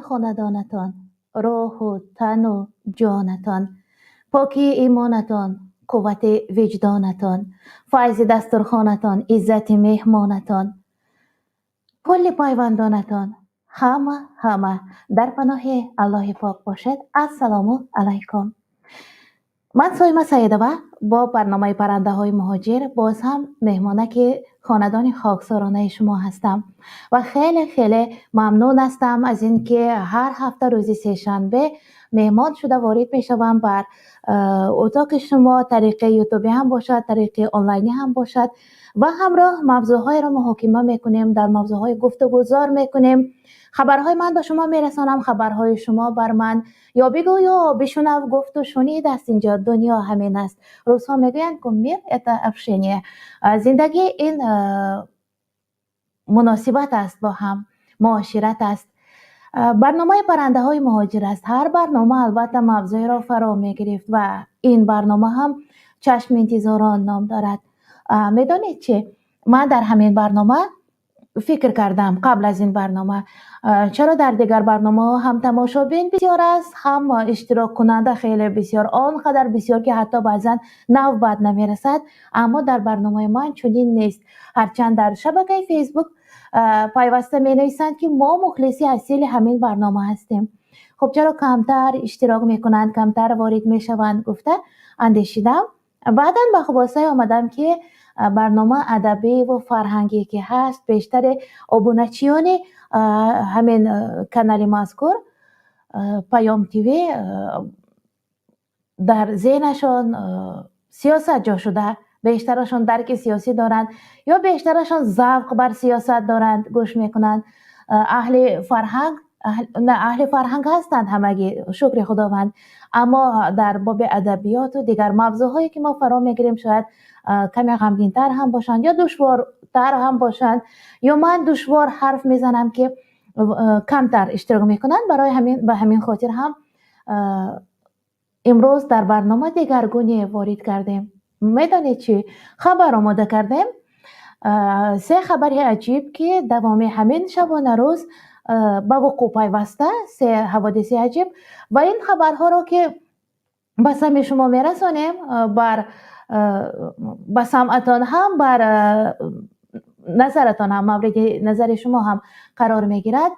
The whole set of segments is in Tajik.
Хонадонатон, рӯҳу тану ҷонатон, покии имонатон, қуввати виҷдонатон, файзи дастурхонатон, иззати меҳмонатон, кулли пайвандонатон, ҳама ҳама дар паноҳи Аллоҳи пок бошед. Ассалому алайкум. Ман Соима Саидова бо барномаи «Паррандаҳои муҳоҷир» боз ҳам меҳмонаки хонадони хоксоронаи шумо ҳастам ва хеле хеле мамнун ҳастам аз ин ки ҳар ҳафта рӯзи сешанбе меҳмон шуда ворид мешавам бар утоқи шумо, тариқи ютубӣ ҳам бошад, тариқи онлайнӣ ҳам бошад, ва ҳамроҳ мавзӯъҳоеро муҳокима мекунем, дар мавзӯъҳои гуфтугузор мекунем. Хабарҳои ман ба шумо мерасонам, хабарҳои шумо бар ман. Ё бигӯ, ё бишунав, гуфту шунид аст инҷо, дунё ҳамин аст. Русҳо мегӯянд ку: «Мир — это общение». Зиндагӣ ин муносибат аст бо ҳам, муошират аст. Барномаи «Паррандаҳои муҳоҷир» аст. Ҳар барнома албатта мавзӯеро фаро мегирифт ва ин барнома ҳам «Чашми интизорон» ном дорад. Медонед чӣ, ман дар ҳамин барнома фикр кардам қабл аз ин барнома, чаро дар дигар барномаҳо ҳам тамошобин бисёр аст, ҳам иштироккунанда хеле бисёр, он қадар бисёр, ки ҳатто баъзан навбат намерасад, аммо дар барномаи ман чунин нест, ҳарчанд дар шабакаи Фейсбук пайваста менависанд, ки мо мухлиси асили ҳамин барнома ҳастем. Хуб, чаро камтар иштирок мекунанд, камтар ворид мешаванд, гуфта андешидам. Баъдан ба хулосае омадам, ки барнома адабиву фарҳангӣ ки ҳаст, бештари обуначиёни ҳамин канали мазкур, Паём ТВ, дар зеҳнашон сиёсат ҷо шуда, бештарашон дарки сиёсӣ доранд ё бештарашон завқ бар сиёсат доранд, гӯш мекунанд. Аҳли фарҳанг на, аҳли фарҳанг ҳастанд ҳамагӣ, шукри Худованд, аммо дар боби адабиёту дигар мавзӯъҳое, ки мо фаро мегирем, шояд каме ғамгинтар ҳам бошанд ё душвортар ҳам бошанд, ё ман душвор ҳарф мезанам, ки камтар иштирок мекунанд. Барои ҳамин, ба ҳамин хотир ҳам имрӯз дар барнома дигаргуне ворид кардем. Медонед чӣ хабар омода кардем? Се хабари аҷиб, ки давоми ҳамин шабонарӯз ба вуқӯъ пайваста, се ҳаводиси аҷиб, ва ин хабарҳоро ки ба самъи шумо мерасонем, бар ба самъатон ҳам, бар назаратон ҳам, мавриди назари шумо ҳам қарор мегирад.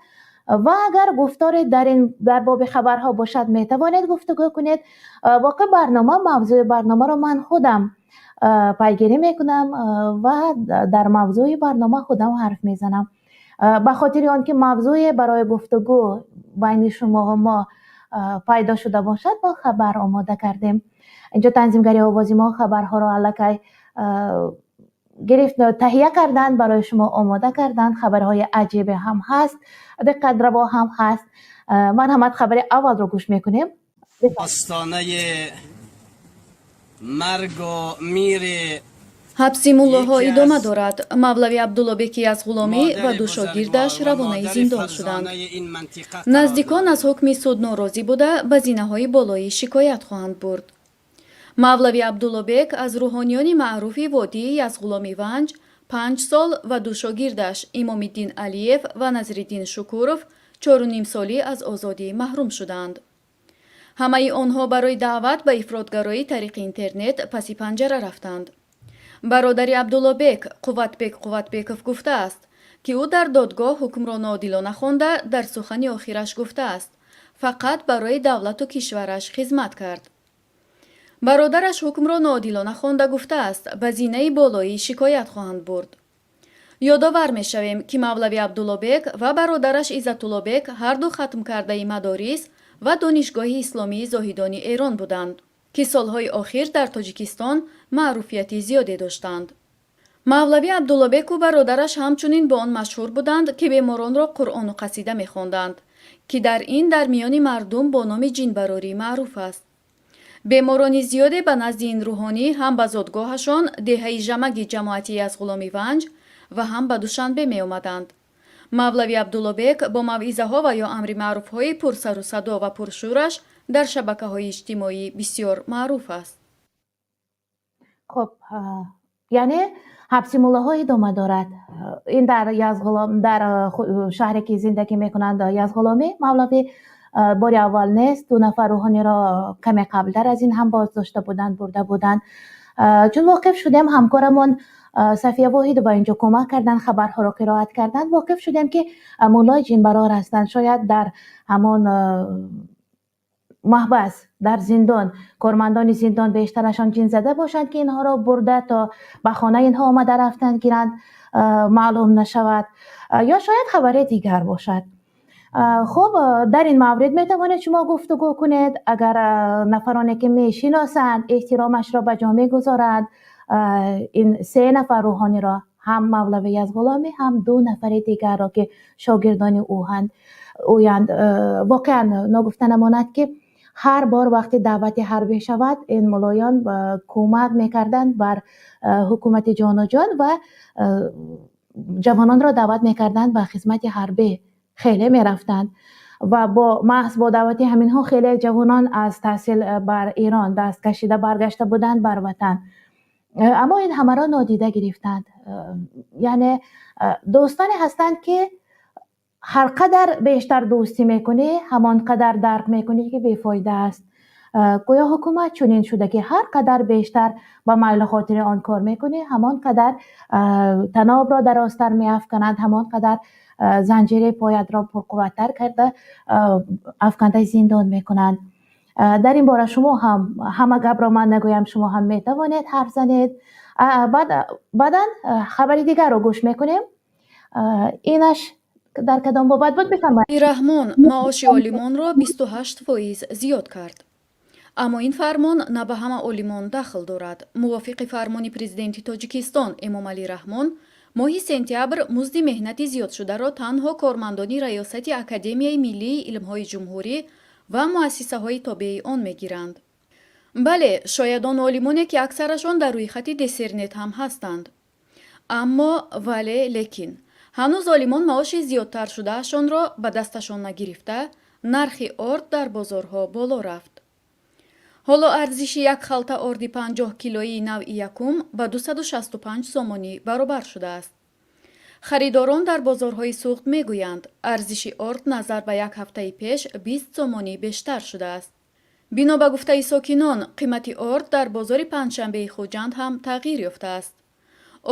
Ва агар гуфторе дар ин дар боби хабарҳо бошад, метавонед гуфтугӯ кунед. Воқеъ барнома, мавзӯи барномаро ман худам пайгирӣ мекунам ва дар мавзӯи барнома худам ҳарф мезанам, ба хотири он ки мавзӯе барои гуфтугӯ байни шумову мо пайдо шуда бошад, мо хабар омода кардем. Инҷо танзимгари овози мо хабарҳоро аллакай гирифт, таҳия карданд, барои шумо омода карданд. Хабарҳои аҷибе ҳам ҳаст, диққатраво ҳам ҳаст. Марҳамат, хабари аввалро гӯш мекунем. Остонаи маргу мири. Ҳабси муллоҳо идома дорад. Мавлави Абдуллобеки Язғуломӣ ва ду шогирдаш равонаи зиндон шуданд. Наздикон аз ҳукми суд норозӣ буда, ба зинаҳои болоӣ шикоят хоҳанд бурд. Мавлави Абдуллобек аз рӯҳониёни маъруфи водии Язғуломи Ванҷ 5 сол ва ду шогирдаш Имомиддин Алиев ва Назриддин Шукуров 4,5 солӣ аз озодӣ маҳрум шуданд. Ҳамаи онҳо барои даъват ба ифротгароӣ тариқи интернет паси панҷара рафтанд. Бародари Абдуллобек, Қувватбек Қувватбеков, гуфтааст, ки ӯ дар додгоҳ ҳукмро ноодилона хонда, дар сухани охираш гуфтааст, фақат барои давлату кишвараш хизмат кард. Бародараш ҳукмро ноодилона хонда гуфтааст, ба зинаи болоӣ шикоят хоҳанд бурд. Ёдовар мешавем, ки мавлави Абдуллобек ва бародараш Иззатуллобек ҳарду хатмкардаи мадорис ва Донишгоҳи исломии Зоҳидони Эрон буданд, ки солҳои охир дар Тоҷикистон маъруфияти зиёде доштанд. Мавлави Абдуллобеку бародараш ҳамчунин бо он машҳур буданд, ки беморонро қуръону қасида мехонданд, ки дар ин дар миёни мардум бо номи ҷинбарорӣ маъруф аст. Беморони зиёде ба назди ин рӯҳонӣ ҳам ба зодгоҳашон, деҳаи Жамаги ҷамоати Язғуломи Ванҷ, ва ҳам ба Душанбе меомаданд. Мавлави Абдуллобек бо мавъизаҳо ва ё амри маъруфҳои пурсару садо ва пуршӯраш дар шабакаҳои иҷтимоӣ бисёр маъруф аст. Хуб, яъне Ҳабси муллоҳо идома дорад. Ин дар Язғулом, дар шаҳре ки зиндагӣ мекунанд Язғуломӣ мавлавӣ, бори аввал нест. Ду нафар рӯҳониро каме қаблтар аз ин ҳам боздошта буданд, бурда буданд. Чун воқиф шудем, ҳамкорамон Сафия Воҳидова инҷо кӯмак карданд, хабарҳоро қироат карданд, воқиф шудем, ки муллои ҷинбарор ҳастанд. Шояд дар ҳамон маҳбас, дар зиндон, кормандони зиндон бештарашон ҷинзада бошанд, ки инҳоро бурда то ба хонаи инҳо омада рафтан гиранд, маълум нашавад, ё шояд хабари дигар бошад. Хуб, дар ин маврид метавонед шумо гуфтугӯ кунед. Агар нафароне ки мешиносанд, эҳтиромашро ба ҷо мегузоранд, ин се нафар рӯҳониро, ҳам мавлави Язғуломӣ, ҳам ду нафари дигарро, ки шогирдони ӯянд. Воқеан ногуфта намонад, ки ҳар бор вақти даъвати ҳарбӣ шавад, ин муллоён кӯмак мекарданд бар ҳукумати ҷонуҷон ва ҷавононро даъват мекарданд ба хизмати ҳарбӣ. Хеле мерафтанд ва бо маҳз бо даъвати ҳаминҳо хеле ҷавонон аз таҳсил бар Эрон даст кашида, баргашта буданд бар ватан. Аммо ин ҳамаро нодида гирифтанд. Яъне дӯстоне ҳастанд, ки ҳар қадар бештар дӯстӣ мекунӣ, ҳамон қадар дарк мекунӣ, ки бефоида аст. Гӯё ҳукумат чунин шуда, ки ҳар қадар бештар ба майлу хотири он кор мекунӣ, ҳамон қадар танобро дарозтар меафкананд, ҳамон қадар занҷири поятро пурқувваттар карда афкандаи зиндон мекунанд. Дар ин бора шумо ҳам, ҳама гапро ман нагӯям, шумо ҳам метавонед ҳарф занед. Баъдан хабари дигарро гӯш мекунем. Инаш дар кадом бобат буд, бифармоед. Раҳмон маоши олимонро 28% зиёд кард, аммо ин фармон на ба ҳама олимон дахл дорад. Мувофиқи фармони президенти Тоҷикистон Эмомалӣ Раҳмон, моҳи сентябр музди меҳнати зиёдшударо танҳо кормандони Раёсати Академияи миллии илмҳои ҷумҳурӣ ва муассисаҳои тобеи он мегиранд. Бале, шояд он олимоне, ки аксарашон дар рӯйхати диссернет ҳам ҳастанд. Аммо вале лекин ҳанӯз олимон маоши зиёдтаршудаашонро ба дасташон нагирифта, нархи орд дар бозорҳо боло рафт. Ҳоло арзиши як халта орди 50 килоии навъи якум ба 265 сомонӣ баробар шудааст. Харидорон дар бозорҳои Суғд мегӯянд, арзиши орд назар ба як ҳафтаи пеш 20 сомонӣ бештар шудааст. Бино ба гуфтаи сокинон, қимати орд дар бозори панҷшанбеи Хуҷанд ҳам тағйир ёфтааст.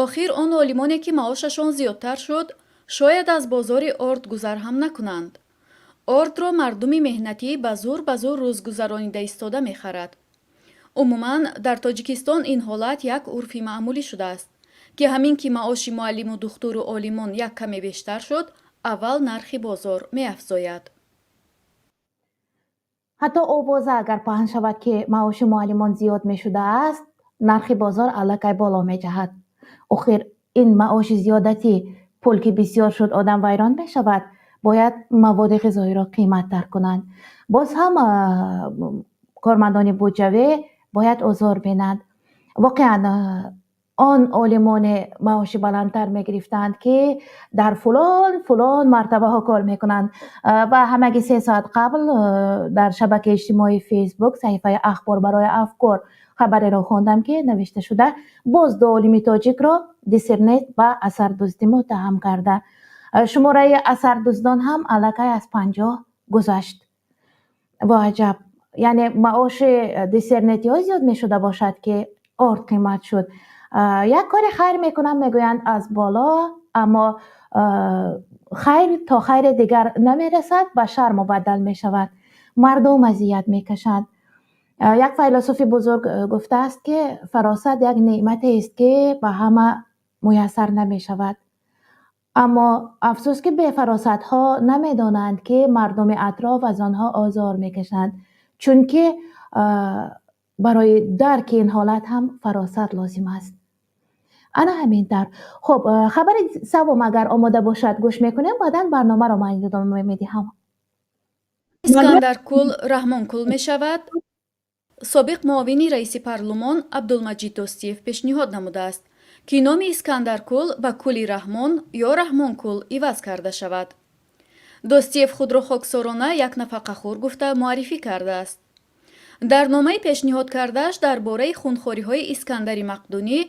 Охир он олимоне, ки маошашон зиёдтар шуд, шояд аз бозори орд гузар ҳам накунанд. Ордро мардуми меҳнатӣ ба зур ба зур рӯзгузаронида истода мехарад. Умуман, дар Тоҷикистон ин ҳолат як урфи маъмулӣ шудааст, ки ҳамин ки маоши муаллиму духтуру олимон як каме бештар шуд, аввал нархи бозор меафзояд. Ҳатто овоза агар паҳн шавад, ки маоши муаллимон зиёд мешудааст, нархи бозор аллакай боло меҷаҳад. Охир ин маоши зиёдатӣ, пул ки бисёр шуд, одам вайрон мешавад. Бояд маводи ғизоиро қиматтар кунанд. Боз ҳам кормандони буҷавӣ бояд озор бинанд. Воқеан, он олимоне маоши баландтар мегирифтанд, ки дар фулон фулон мартабаҳо кор мекунанд. Ва ҳамаги 3 соат қабл дар шабакаи иҷтимоии Фейсбук, саҳифаи «Ахбор барои афкор», хабареро хондам, ки навишта шуда: боз ду олими тоҷикро диссернет ба асардуздӣ муттаҳам карда. Шумораи асардуздон ҳам аллакай аз 50 гузашт. Воаҷаб! Яъне маоши диссернетиҳо зиёд мешуда бошад, ки орд қимат шуд. Як кори хайр мекунам мегӯянд аз боло, аммо хайр то хайри дигар намерасад, ба шар мубаддал мешавад, мардум азият мекашанд. Як файласуфи бузург гуфтааст, ки фаросат як неъматест, ки ба ҳама муяссар намешавад. Аммо афсӯс, ки бефаросатҳо намедонанд, ки мардуми атроф аз онҳо озор мекашанд, чунки барои дарки ин ҳолат ҳам фаросат лозим аст. Ана ҳамин тавр. Хуб, хабари севум агар омода бошад, гӯш мекунем, баъдан барномаро ман идома медиҳам. Искандаркул Раҳмонкул мешавад. Собиқ муовини раиси парлумон Абдулмаҷид Достиев пешниҳод намудааст, ки номи Искандаркул ба Кули Раҳмон ё Раҳмонкул иваз карда шавад. Достиев худро хоксорона як нафақахӯр гуфта муаррифӣ кардааст. Дар номаи пешниҳод кардааш дар бораи хунхориҳои Искандари Мақдунӣ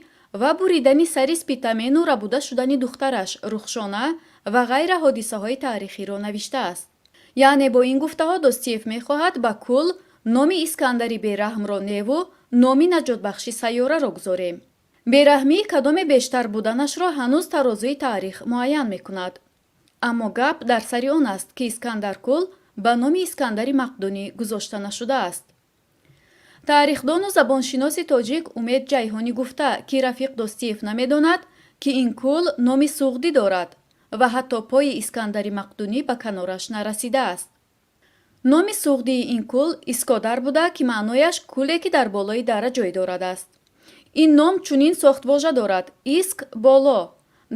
Ва буридани сари Спитамену рабуда шудани духтараш Рухшона ва ғайра ҳодисаҳои таърихиро навиштааст. Яъне бо ин гуфтаҳо Достиев мехоҳад ба кӯл номи Искандари бераҳмро неву номи наҷотбахши сайёраро гузорем. Бераҳмии кадоме бештар буданашро ҳанӯз тарозуи таърих муайян мекунад. Аммо гап дар сари он аст, ки Искандаркӯл ба номи Искандари Мақдунӣ гузошта нашудааст. Таърихдону забоншиноси тоҷик Умед Ҷайҳонӣ гуфта, ки рафиқ Достиев намедонад, ки ин кӯл номи суғдӣ дорад ва ҳатто пои Искандари Мақдунӣ ба канораш нарасидааст. Номи суғдии ин кӯл Искодар буда, ки маънояш кӯле, ки дар болои дара ҷой дорад, аст. Ин ном чунин сохтвожа дорад: иск боло,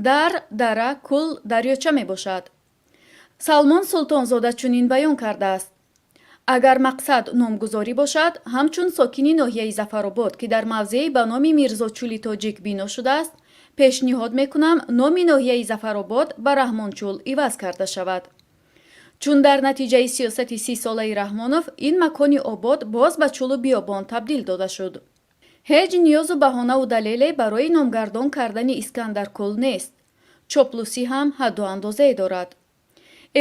дар дара, кӯл дарёча мебошад. Салмон Султонзода чунин баён кардааст: агар мақсад номгузорӣ бошад, ҳамчун сокини ноҳияи Зафаробод, ки дар мавзеи ба номи Мирзочӯли тоҷик бино шудааст, пешниҳод мекунам, номи ноҳияи Зафаробод ба Раҳмончӯл иваз карда шавад, чун дар натиҷаи сиёсати 30-солаи Раҳмонов ин макони обод боз ба чӯлу биёбон табдил дода шуд. Ҳеҷ ниёзу баҳонаву далеле барои номгардон кардани Искандаркӯл нест. Чоплусӣ ҳам ҳадду андозае дорад.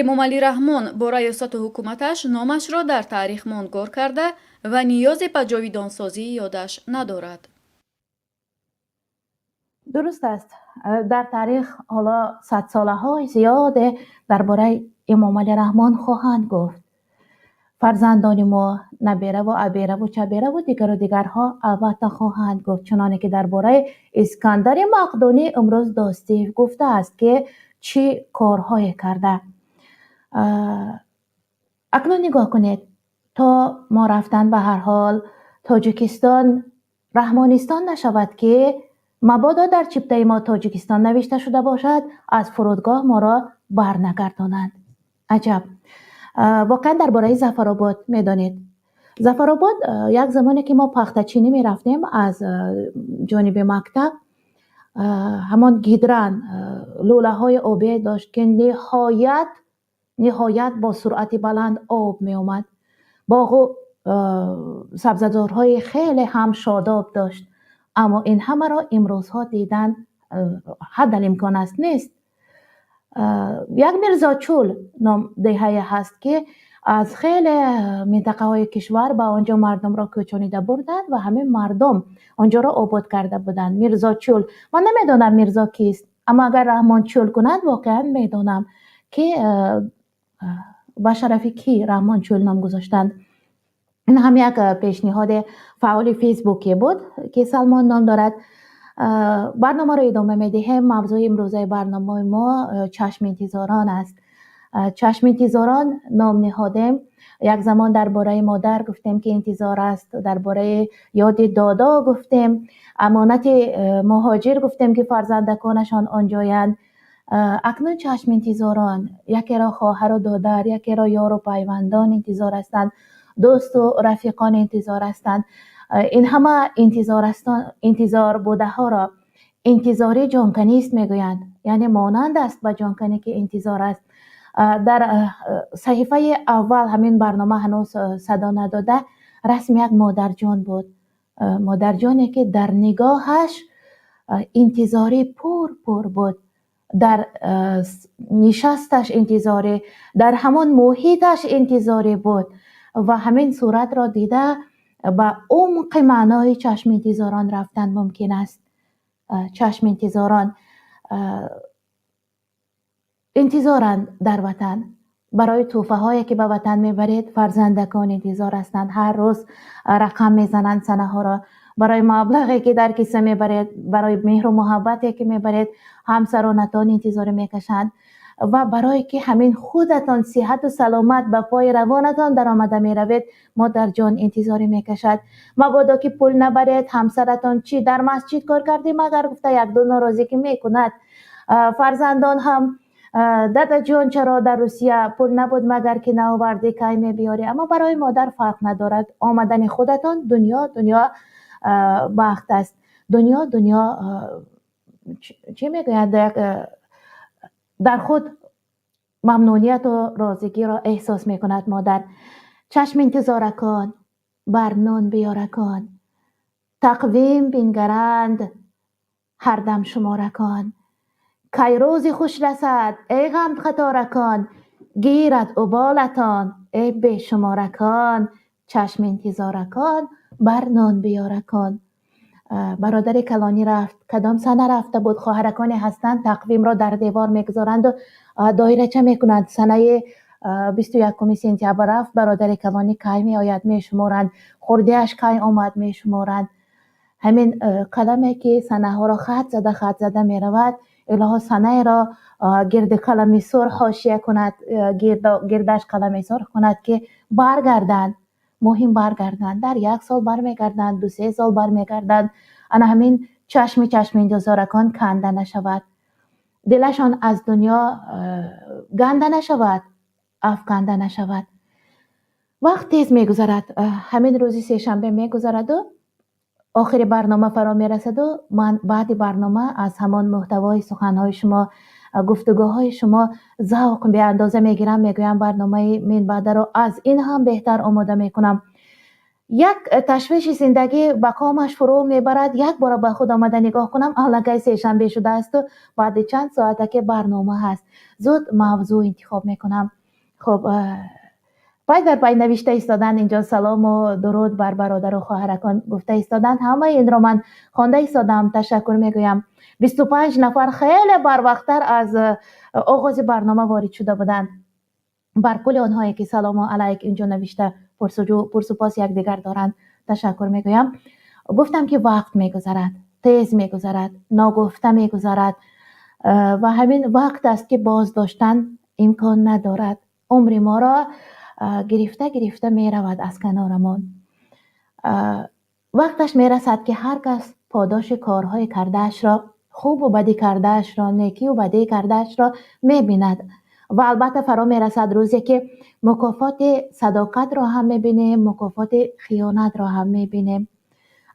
Эмомалӣ Раҳмон бо раёсату ҳукуматаш номашро дар таърих мондгор карда ва ниёзе ба ҷовидонсозии ёдаш надорад. Дуруст аст, дар таърих ҳоло садсолаҳои зиёде дар бораи Эмомалӣ Раҳмон хоҳанд гуфт. Фарзандони мо, набераву абераву чабераву дигару дигарҳо албатта хоҳанд гуфт, чуноне ки дар бораи Искандари Мақдунӣ имрӯз Достиев гуфтааст, ки чӣ корҳое карда. Акнун нигоҳ кунед, то мо рафтан, ба ҳар ҳол Тоҷикистон Раҳмонистон нашавад, ки мабодо дар чиптаи мо Тоҷикистон навишта шуда бошад, аз фурудгоҳ моро барнагардонанд. Аҷаб! Воқеан, дар бораи Зафаробод медонед, Зафаробод як замоне ки мо пахтачинӣ мерафтем аз ҷониби мактаб, ҳамон гидран лӯлаҳои обие дошт, ки ниҳоят бо суръати баланд об меомад. Боғу сабзазорҳои хеле ҳам шодоб дошт, аммо ин ҳамаро имрӯзҳо дидан ҳаддалимкон аст, нест. Як Мирзочӯл ном деҳае ҳаст, ки аз хеле минтақаҳои кишвар ба он ҷо мардумро кӯчонида бурданд ва ҳамин мардум он ҷоро обод карда буданд. Мирзочӯл, ман намедонам, Мирзо кист, аммо агар Раҳмончӯл кунад, воқеан медонам, ки ба шарафи кӣ Раҳмончӯл ном гузоштанд. Ин ҳам як пешниҳоди фаъоли фейсбукӣ буд, ки Салмон ном дорад. Барномаро идома медиҳем. Мавзӯи имрӯзаи барномаи мо чашминтизорон аст. Чашминтизорон ном ниҳодем. Як замон дар бораи модар гуфтем, ки интизор аст, дар бораи ёди додо гуфтем, амонати муҳоҷир гуфтем, ки фарзандаконашон онҷоянд. Акнун чашминтизорон: якеро хоҳару додар, якеро ёру пайвандон интизор ҳастанд, дӯсту рафиқон интизор ҳастанд. Ин ҳама интизор будаҳоро интизорӣ ҷонканист мегӯянд, яъне монанд аст ба ҷонканӣ, ки интизор аст. Дар саҳифаи аввал ҳамин барнома ҳанӯз садо надода, расми як модарҷон буд, модарҷоне, ки дар нигоҳаш интизорӣ пур пур буд, дар нишасташ интизорӣ, дар ҳамон муҳиташ интизорӣ буд. Ва ҳамин суратро дида, ба умқи маънои чашминтизорон рафтан мумкин аст. Чашминтизорон интизоранд дар ватан. Барои тӯҳфаҳое, ки ба ватан мебаред, фарзандакон интизор ҳастанд, ҳар рӯз рақам мезананд санаҳоро. Барои маблағе, ки дар киса мебаред, барои меҳру муҳаббате, ки мебаред, ҳамсаронатон интизорӣ мекашанд. Ва барое ки ҳамин худатон сиҳату саломат ба пои равонатон даромада меравед, модарҷон интизорӣ мекашад. Мабодо ки пул набаред, ҳамсаратон чӣ, дар масҷид кор кардӣ магар, гуфта якду норозӣ ки мекунад. Фарзандон ҳам: «Дадаҷон, чаро дар Русия пул набуд магар, ки наовардӣ, кай мебиёрӣ?» Аммо барои модар фарқ надорад. Омадани худатон дунё дунё бахт аст, дунё дунё, чӣ мегӯянд, як дар худ мамнунияту розигиро эҳсос мекунад модар. Чашминтизоракон бар нон биёракон, тақвим бингаранд. Ҳар дам шуморакон. Кай рӯзи хуш расад, эй ғамхаторакон, гирад уболатон, эй бешуморакон, чашми интизоракон, бар нон биёракон. Бародари калонӣ рафт, кадом сана рафта буд? Хоҳараконе ҳастанд, тақвимро дар девор мегузоранду доирача мекунанд. Санаи 21-уми сентябр рафт бародари калонӣ, кай меояд мешуморанд, хурдиаш кай омад мешуморанд. Ҳамин қаламе, ки санаҳоро хат зада, хат зада меравад, илоҳо санаеро гирди қалами сурх ҳошия кунад, гирдаш қалами сурх кунад, ки баргарданд. Муҳим баргарданд. Дар як сол бармегарданд, 2-3 сол бармегарданд. Ана ҳамин чашми чашминтизоракон канда нашавад, дилашон аз дунё ганда нашавад, афканда нашавад. Вақт тез мегузарад. Ҳамин рӯзи сешанбе мегузараду охири барнома фаро мерасаду ман баъди барнома аз ҳамон муҳтавои суханҳои шумо, гуфтугӯҳои шумо завқ беандоза мегирам. Мегӯям, барномаи минбаъдаро аз ин ҳам беҳтар омода мекунам. Як ташвиши зиндагӣ ба комаш фурӯ мебарад. Як бора ба худ омада нигоҳ кунам, аллакай сешанбе шудаасту баъди чанд соата ки барнома ҳаст. Зуд мавзӯъ интихоб мекунам. Хуб, пай дар пай навишта истоданд инҷо, салому дуруд бар бародару хоҳаракон гуфта истоданд. Ҳамаи инро ман хонда истодам, ташаккур мегӯям. 25 нафар хеле барвақттар аз оғози барнома ворид шуда буданд. Бар кулли онҳое, ки салому алайк инҷо навишта, пурсуҷӯ, пурсупос якдигар доранд, ташаккур мегӯям. Гуфтам, ки вақт мегузарад, тез мегузарад, ногуфта мегузарад ва ҳамин вақт аст, ки боздоштан имкон надорад. Умри моро гирифта гирифта меравад аз канорамон. Вақташ мерасад, ки ҳар кас подоши корҳои кардаашро, хубу бадӣ кардаашро, некию бадӣ кардаашро мебинад. Ва албатта фаро мерасад рӯзе, ки мукофоти садоқатро ҳам мебинем, мукофоти хиёнатро ҳам мебинем.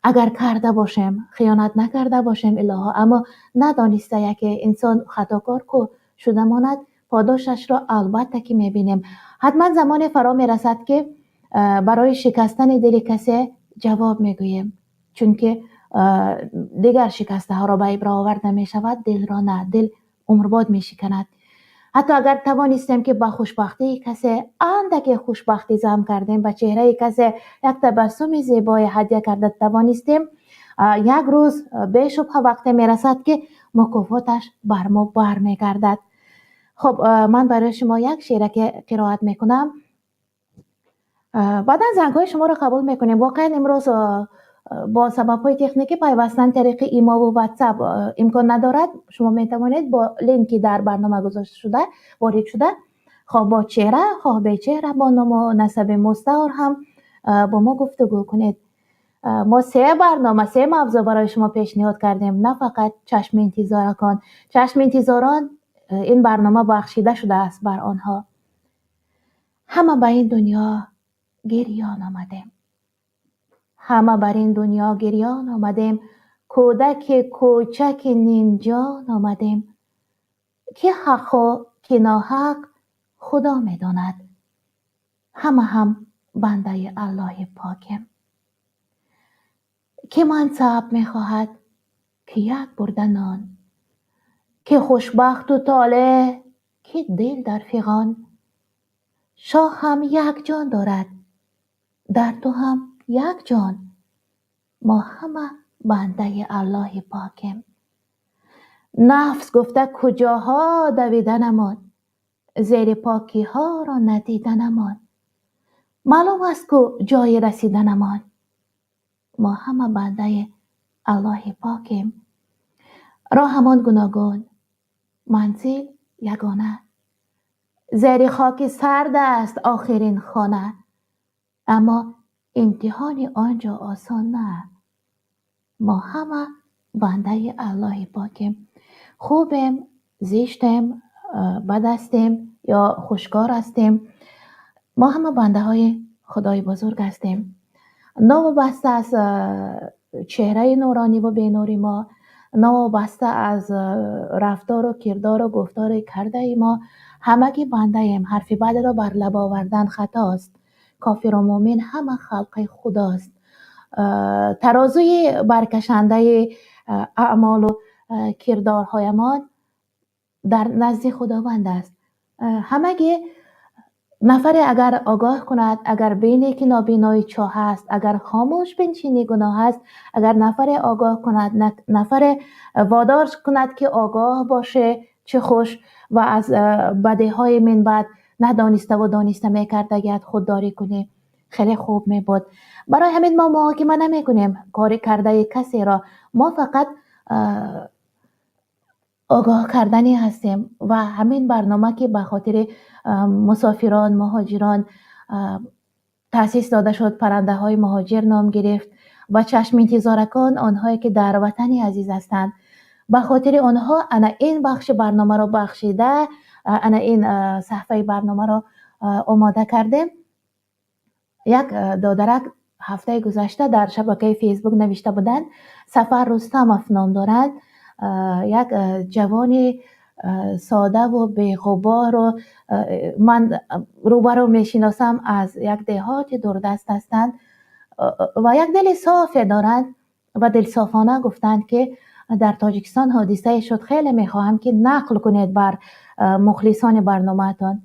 Агар карда бошем, хиёнат накарда бошем, илоҳо, аммо надониста яке инсон хатокор ку шуда монад, подошашро албатта ки мебинем. Ҳатман замоне фаро мерасад, ки барои шикастани дили касе ҷавоб мегӯем, чунки дигар шикастаҳоро ба ибра оварда мешавад, дилро на, дил умрбод мешиканад. Ҳатто агар тавонистем, ки ба хушбахтии касе андаке хушбахтӣ зам кардем, ба чеҳраи касе як табассуми зебое ҳадя карда тавонистем, як рӯз бешубҳа вақте мерасад, ки мукофоташ бар мо бармегардад. Хуб, ман барои шумо як шеъраке қироат мекунам, баъдан зангҳои шуморо қабул мекунем. Воқеан имрӯз бо сабабҳои техникӣ пайвастан тариқи имову Ватсап имкон надорад. Шумо метавонед бо линки дар барнома гузошташуда ворид шуда, хоҳ бо чеҳра, хоҳ бечеҳра, бо ному насаби мустаор ҳам бо мо гуфтугӯ кунед. Мо се барнома, се мавзӯъ барои шумо пешниҳод кардем, на фақат чашми интизоракон. Чашми интизорон, ин барнома бахшида шудааст бар онҳо. Ҳама ба ин дунё гирён омадем, ҳама бар ин дунё гирён омадем, кӯдаки кӯчаки нимҷон омадем. Ки ҳаққу ки ноҳақ, Худо медонад, ҳама ҳам бандаи Аллоҳи покем. Ки мансаб мехоҳад, ки як бурда нон, ки хушбахту толеъ, ки дил дар фиғон. Шоҳ ҳам як ҷон дорад, дар ту ҳам як ҷон, мо ҳама бандаи Аллоҳи покем. Нафс гуфта куҷоҳо давиданамон, зери покиҳоро надиданамон, маълум аст ку ҷои расиданамон, мо ҳама бандаи Аллоҳи покем. Роҳамон гуногун, манзил ягона, зери хоки сард аст охирин хона, аммо имтиҳони он ҷо осон на, мо ҳама бандаи Аллоҳи покем. Хубем, зиштем, бад ҳастем ё хушкор ҳастем, мо ҳама бандаҳои Худои бузург ҳастем. Новобаста аз чеҳраи нурониву бенури мо, новобаста аз рафтору кирдору гуфтори кардаи мо, ҳамагӣ бандаем. Ҳарфи бадро бар лаб овардан хатост. Кофиру мӯмин ҳама халқи Худост. Тарозуи баркашандаи аъмолу Кирдорҳоямон дар назди Худованд аст. Ҳамагӣ нафаре агар огоҳ кунад, агар бинӣ ки нобинои чоҳ аст, агар хомӯш биншинӣ, гуноҳ аст. Агар нафаре огоҳ кунад, нафаре водор кунад, ки огоҳ боше, чӣ хуш, ва аз бадиҳои минбаъд надониставу дониста мекардагиат худдорӣ кунӣ, хеле хуб мебуд. Барои ҳамин мо муҳокима намекунем кори кардаи касеро, мо фақат огоҳ карданӣ ҳастем. Ва ҳамин барнома, ки ба хотири мусофирон, муҳоҷирон таъсис дода шуд, «Паррандаҳои муҳоҷир» ном гирифт ва чашминтизоракон, онҳое ки дар ватани азиз ҳастанд, ба хотири онҳо ана ин бахши барномаро бахшида, ана ин саҳфаи барномаро омода кардем. Як додарак ҳафтаи гузашта дар шабакаи Фейсбук навишта буданд, Сафар Рустамов ном доранд, як ҷавони содаву беғубору ман рӯбарӯ мешиносам, аз як деҳоти дурдаст ҳастанд ва як дили софе доранд ва дилсофона гуфтанд, ки дар Тоҷикистон ҳодисае шуд, хеле мехоҳам, ки нақл кунед бар мухлисони барномаатон.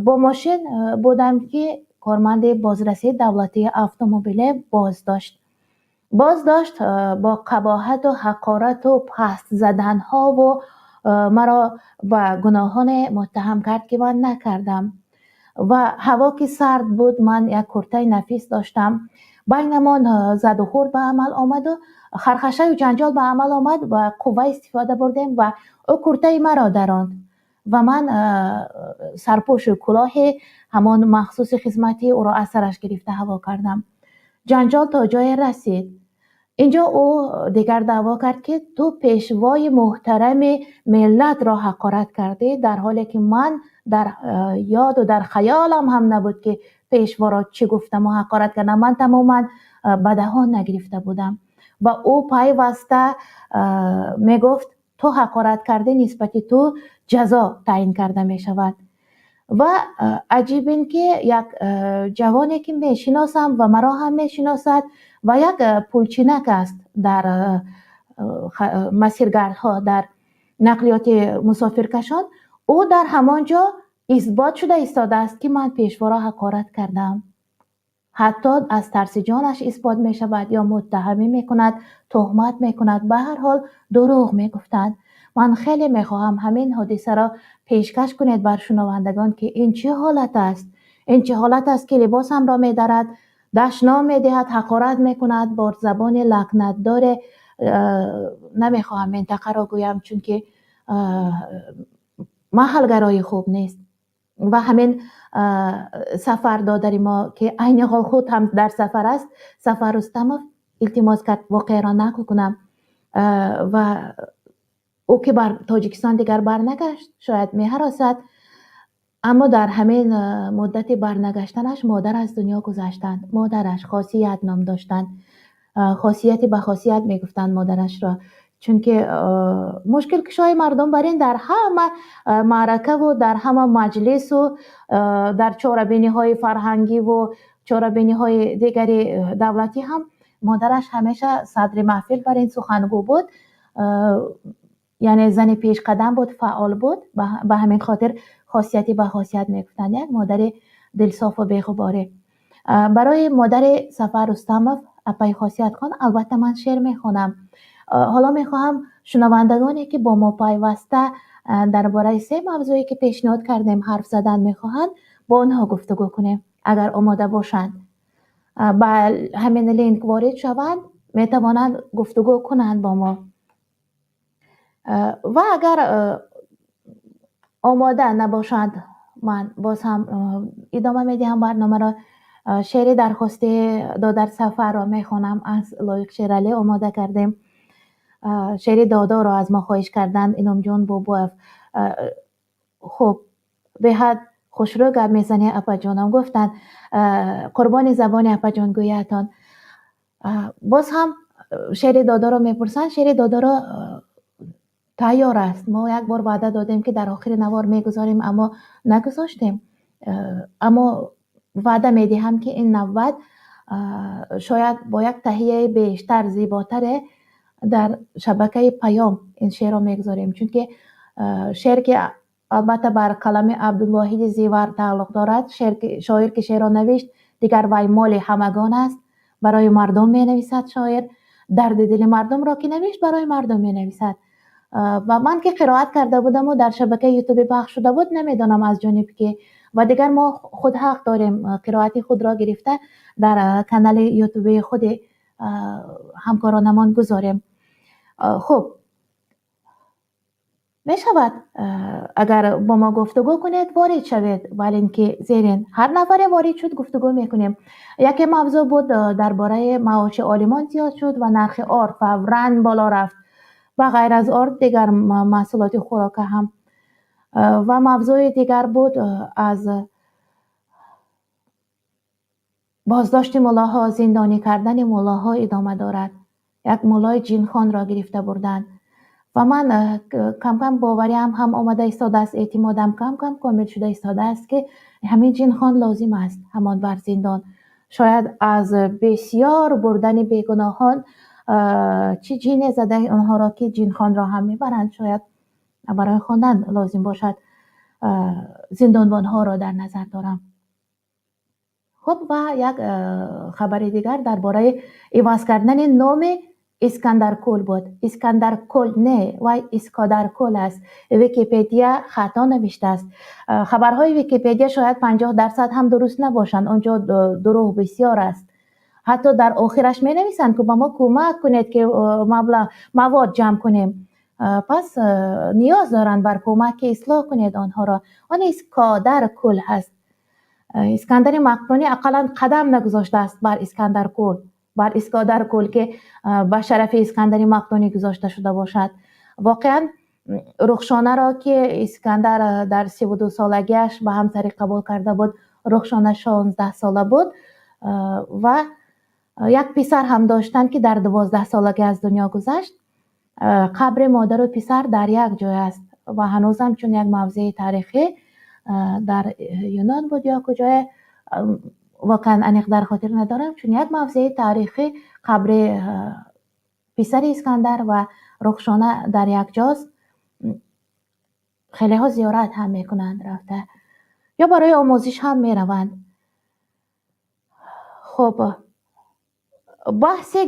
Бо мошин будам, ки корманди бозрасии давлатии автомобиле боздошт, боздошт, бо қабоҳату ҳақорату паст заданҳову маро ба гуноҳоне муттаҳам кард, ки ман накардам. Ва ҳаво ки сард буд, ман як куртаи нафис доштам. Байнамон задухӯрд ба амал омаду хархашаю ҷанҷол ба амал омад ва қувва истифода бурдем ва ӯ куртаи маро даронд ва ман сарпӯшу кулоҳи ҳамон махсуси хизматии ӯро аз сараш гирифта ҳаво кардам. Ҷанҷол то ҷое расид. Инҷо ӯ дигар даъво кард, ки ту пешвои муҳтарами миллатро ҳақорат кардӣ, дар ҳоле ки ман дар ёду дар хаёлам ҳам набуд, ки пешворо чӣ гуфтаму ҳақорат кардам. Ман тамоман ба даҳон нагирифта будам. Ва ӯ пайваста мегуфт: ту ҳақорат кардӣ, нисбати ту ҷазо таъин карда мешавад. Ва аҷиб ин ки як ҷавоне, ки мешиносам ва маро ҳам мешиносад ва як пулчинак аст дар масиргардҳо, дар нақлиёти мусофиркашон, ӯ дар ҳамон ҷо исбот шуда истодааст, ки ман пешворо ҳақорат кардам. Ҳатто аз тарси ҷонаш исбот мешавад ё муттаҳамӣ мекунад, туҳмат мекунад. Ба ҳар ҳол, дурӯғ мегуфтанд. Ман хеле мехоҳам, ҳамин ҳодисаро пешкаш кунед бар шунавандагон, ки ин чӣ ҳолат аст, ин чӣ ҳолат аст, ки либосамро медарад, дашном медиҳад, ҳақорат мекунад бо забони лакнатдоре. Намехоҳам минтақаро гӯям, чунки маҳалгароӣ хуб нест. Ва ҳамин Сафар додари мо, ки айни ҳол худ ҳам дар сафар аст, Сафар Рустамов, илтимос кард воқеаро нақл кунам. Ва ӯ ки бар Тоҷикистон дигар барнагашт, шояд меҳаросад, аммо дар ҳамин муддати барнагаштанаш модар аз дунё гузаштанд. Модараш Хосият ном доштанд, Хосияти ба хосият мегуфтанд модарашро, чунки мушкилкушои мардум бар ин дар ҳама маъракаву дар ҳама маҷлису дар чорабиниҳои фарҳангиву чорабиниҳои дигари давлатӣ ҳам модараш ҳамеша садри маҳфил бар ин сухангӯ буд, яъне зани пешқадам буд, фаъол буд. Ба ҳамин хотир Хосияти ба хосият мегуфтанд. Як модари дилсофу беғуборе. Барои модари Сафар Рустамов, апаи Хосиятхон, албатта ман шеър мехонам. Ҳоло мехоҳам шунавандагоне, ки бо мо пайваста дар бораи се мавзӯе, ки пешниҳод кардем, ҳарф задан мехоҳанд, бо онҳо гуфтугӯ кунем. Агар омода бошанд, ба ҳамин линк ворид шаванд, метавонанд гуфтугӯ кунанд бо мо. Ва агар омода набошанд, ман боз ҳам идома медиҳам барномаро. Шеъри дархости додар Сафарро мехонам, аз Лоиқ Шералӣ омода кардем. Шеъри додоро аз мо хоҳиш карданд, Иnomҷон Бобоев. Хуб, беҳад хушрӯ гап мезанӣ, апаҷонам, гуфтанд, қурбони забони апаҷон гӯяатон. Боз ҳам шеъри додоро мепурсанд. Шеъри додоро тайёр аст. Мо як бор ваъда додем, ки дар охири навор мегузорем, аммо нагузоштем. Аммо ваъда медиҳам, ки ин навбат шояд бо як таҳияи бештар зеботаре. Дар шабакаи Паём ин шеърро мегузорем, чунки шеър ки албатта бар қалами Абдулвоҳиди Зивар тааллуқ дорад, шоир ки шеърро навишт, дигар вай моли ҳамагон аст, барои мардум менависад шоир, дарди дили мардумро ки навишт, барои мардум менависад. Ва ман ки қироат карда будаму дар шабакаи Ютуби пахш шуда буд, намедонам аз ҷониб ки, ва дигар мо худ ҳақ дорем қироати худро гирифта дар канали Ютуби худи ҳамкоронамон гузорем. Хуб мешавад, агар бо мо гуфтугӯ кунед, ворид шавед, вале ин ки зерин ҳар нафаре ворид шуд, гуфтугӯ мекунем. Яке мавзӯъ буд дар бораи маоши олимон зиёд шуд ва нархи орд фавран боло рафт, ба ғайр аз орд дигар маҳсулоти хӯрока ҳам. Ва мавзӯи дигар буд аз боздошти муллоҳо, зиндонӣ кардани муллоҳо идома дорад. Як муллои ҷинхонро гирифта бурданд ва ман кам-кам бовариам ҳам омада истодааст, эътимодам кам-кам комил шуда истодааст, ки ҳамин ҷинхон лозим аст ҳамон бар зиндон. Шояд аз бисёр бурдани бегуноҳон чӣ ҷине зада онҳоро, ки ҷинхонро ҳам мебаранд, шояд барои хондан лозим бошад. Зиндонбонҳоро дар назар дорам. Хуб, ва як хабари дигар дар бораи иваз кардани номи Искандаркул буд. Искандаркул не, вай Искодаркул аст. Википедия хато навиштааст. Хабарҳои Википедия шояд 50% ҳам дуруст набошанд, он ҷо дурӯғ бисёр аст. Ҳатто дар охираш менависанд, ки ба мо кӯмак кунед, ки маблағ мавод ҷамъ кунем. Пас ниёз доранд бар кӯмак, ки ислоҳ кунед онҳоро. Он Искодаркул ҳаст. Искандари Мақдунӣ ақаллан қадам нагузоштааст бар Искандаркул, бар Искодаркул, ки ба шарафи Искандари Мақдунӣ гузошта шуда бошад. Воқеан Рухшонаро, ки Искандар дар 32 солагиаш ба ҳамсарӣ қабул карда буд, Рухшона 16 сола буд ва як писар ҳам доштанд, ки дар 12 солагӣ аз дунё гузашт. Қабри модару писар дар як ҷой аст ва ҳанӯзам чун як мавзеи таърихӣ дар Юнон буд ё куҷое, воқеан аниқ дар хотир надорам, чун як мавзеи таърихӣ қабри писари Искандар ва Рухшона дар як ҷост. Хелеҳо зиёрат ҳам мекунанд рафта ё барои омӯзиш ҳам мераванд. Хуб, баҳси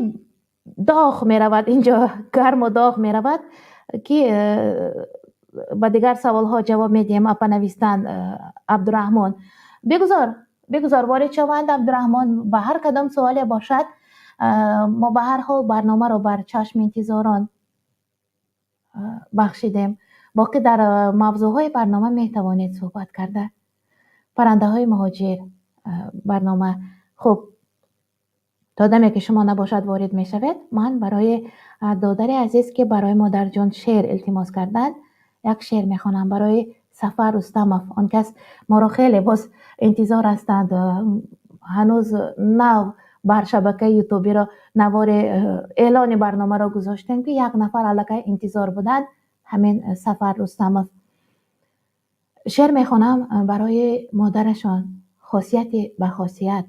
доғ меравад инҷо, гарму доғ меравад, ки ба дигар саволҳо ҷавоб медиҳем. Апа, навистанд Абдураҳмон, бигузор, бигузор ворид шаванд. Абдураҳмон, ба ҳар кадом суоле бошад, мо ба ҳар ҳол барномаро бар чашми интизорон бахшидем. Боқӣ дар мавзӯъҳои барнома метавонед суҳбат карда. Паррандаҳои муҳоҷир барнома. Хуб, то даме ки шумо набошад ворид мешавед, ман барои додари азиз, ки барои модарҷон шеър илтимос карданд, як шеър мехонам барои Сафар Рустамов. Он кас моро хеле боз интизор ҳастанд. Ҳанӯз нав бар шабакаи Ютубиро навори эълони барномаро гузоштем, ки як нафар аллакай интизор буданд, ҳамин Сафар Рустамов. Шеър мехонам барои модарашон, хосияти ба хосият.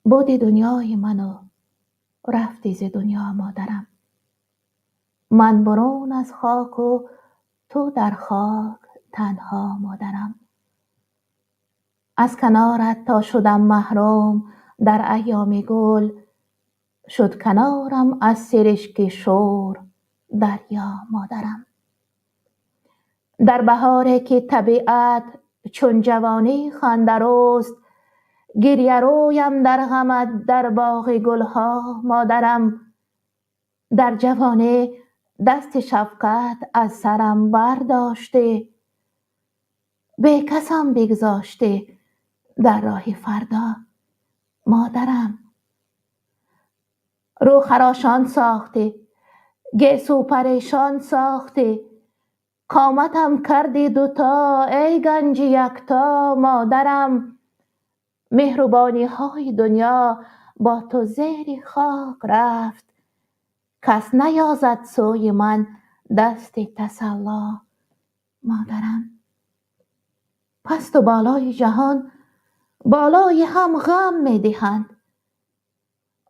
Буди дунёи ману рафти зи дунё, модарам. Ман бурун аз хоку ту дар хок танҳо, модарам. Аз канорат то шудам маҳрум дар айёми гул, шуд канорам аз сиришки шӯр дарё, модарам. Дар баҳоре ки табиат чун ҷавонӣ хандарӯст, гирьярӯям дар ғамат дар боғи гулҳо, модарам. Дар ҷавонӣ дасти шафқат аз сарам бардоштӣ, бекасам бигзоштӣ дар роҳи фардо, модарам. Рӯ харошон сохтӣ, гесу парешон сохтӣ, қоматам кардӣ дуто, эй ганҷи якто, модарам. Меҳрубониҳои дунё бо ту зери хок рафт, кас наёзад сӯи ман дасти тасалло, модарам. Пасту болои ҷаҳон болои ҳам ғам медиҳанд,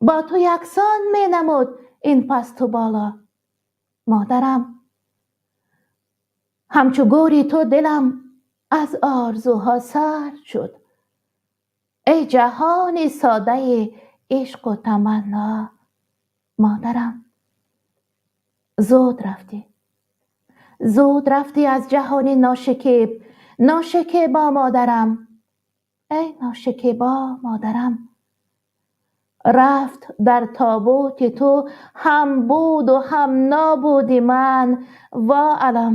бо ту яксон менамуд. ин пасту боло, модарам. Ҳамчу гӯри ту дилам аз орзуҳо сард шуд. Эй ҷаҳони содаи ишқу таманно, модарам. Зуд рафтӣ, зуд рафтӣ аз ҷаҳони ношикеб, ношикебо, модарам, эй ношикебо, модарам. Рафт дар тобути ту ҳам буду ҳам нобуди ман. Во алам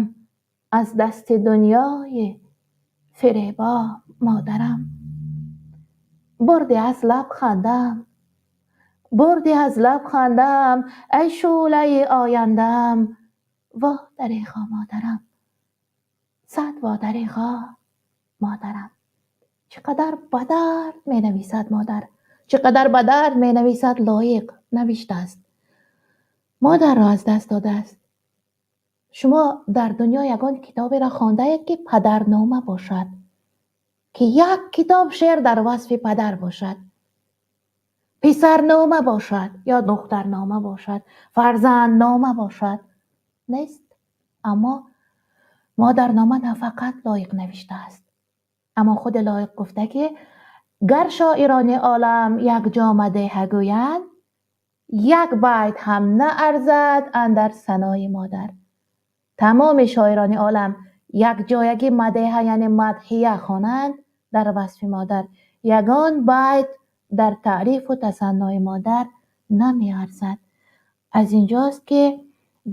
аз дасти дунёи фиребо, модарам. Бурдӣ аз лаб хандаам, бурдӣ аз лаб хандаам, эй шӯълаи ояндаам. Во дареғо, модарам, сад во дареғо, модарам. Чӣ қадар ба дард менависад модар, чӣ қадар ба дард менависад Лоиқ. Навиштааст, модарро аз даст додааст. Шумо дар дунё ягон китоберо хондаед, ки падарнома бошад, ки як китоб шеър дар васфи падар бошад, писарнома бошад ё духтарнома бошад, фарзанднома бошад? Нест. Аммо модарнома на фақат Лоиқ навиштааст. Аммо худи Лоиқ гуфта, ки гар шоирони олам якҷо мадеҳа гӯянд, як байт ҳам наарзад андар санои модар. Тамоми шоирони олам якҷоягӣ мадеҳа, яъне мадҳия хонанд дар васфи модар, ягон байт дар таърифу тасаннои модар намеарзад. Аз инҷост, ки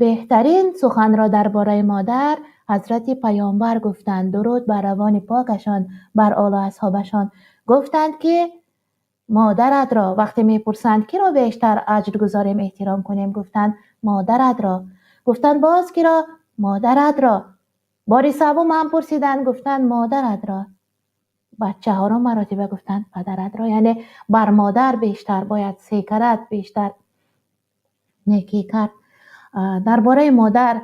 беҳтарин суханро дар бораи модар ҳазрати Паёмбар гуфтанд, дуруд бар равони покашон, бар олу асҳобашон. Гуфтанд, ки модаратро, вақте мепурсанд, киро бештар аҷр гузорем, эҳтиром кунем, гуфтанд: «Модаратро». Гуфтанд: «Боз киро?» «Модаратро». Бори севум ҳам пурсиданд, гуфтанд: «Модаратро». Баъд чаҳорум маротиба гуфтанд: «Падаратро». Яъне бар модар бештар бояд се карат бештар некӣ кард. Дар бораи модар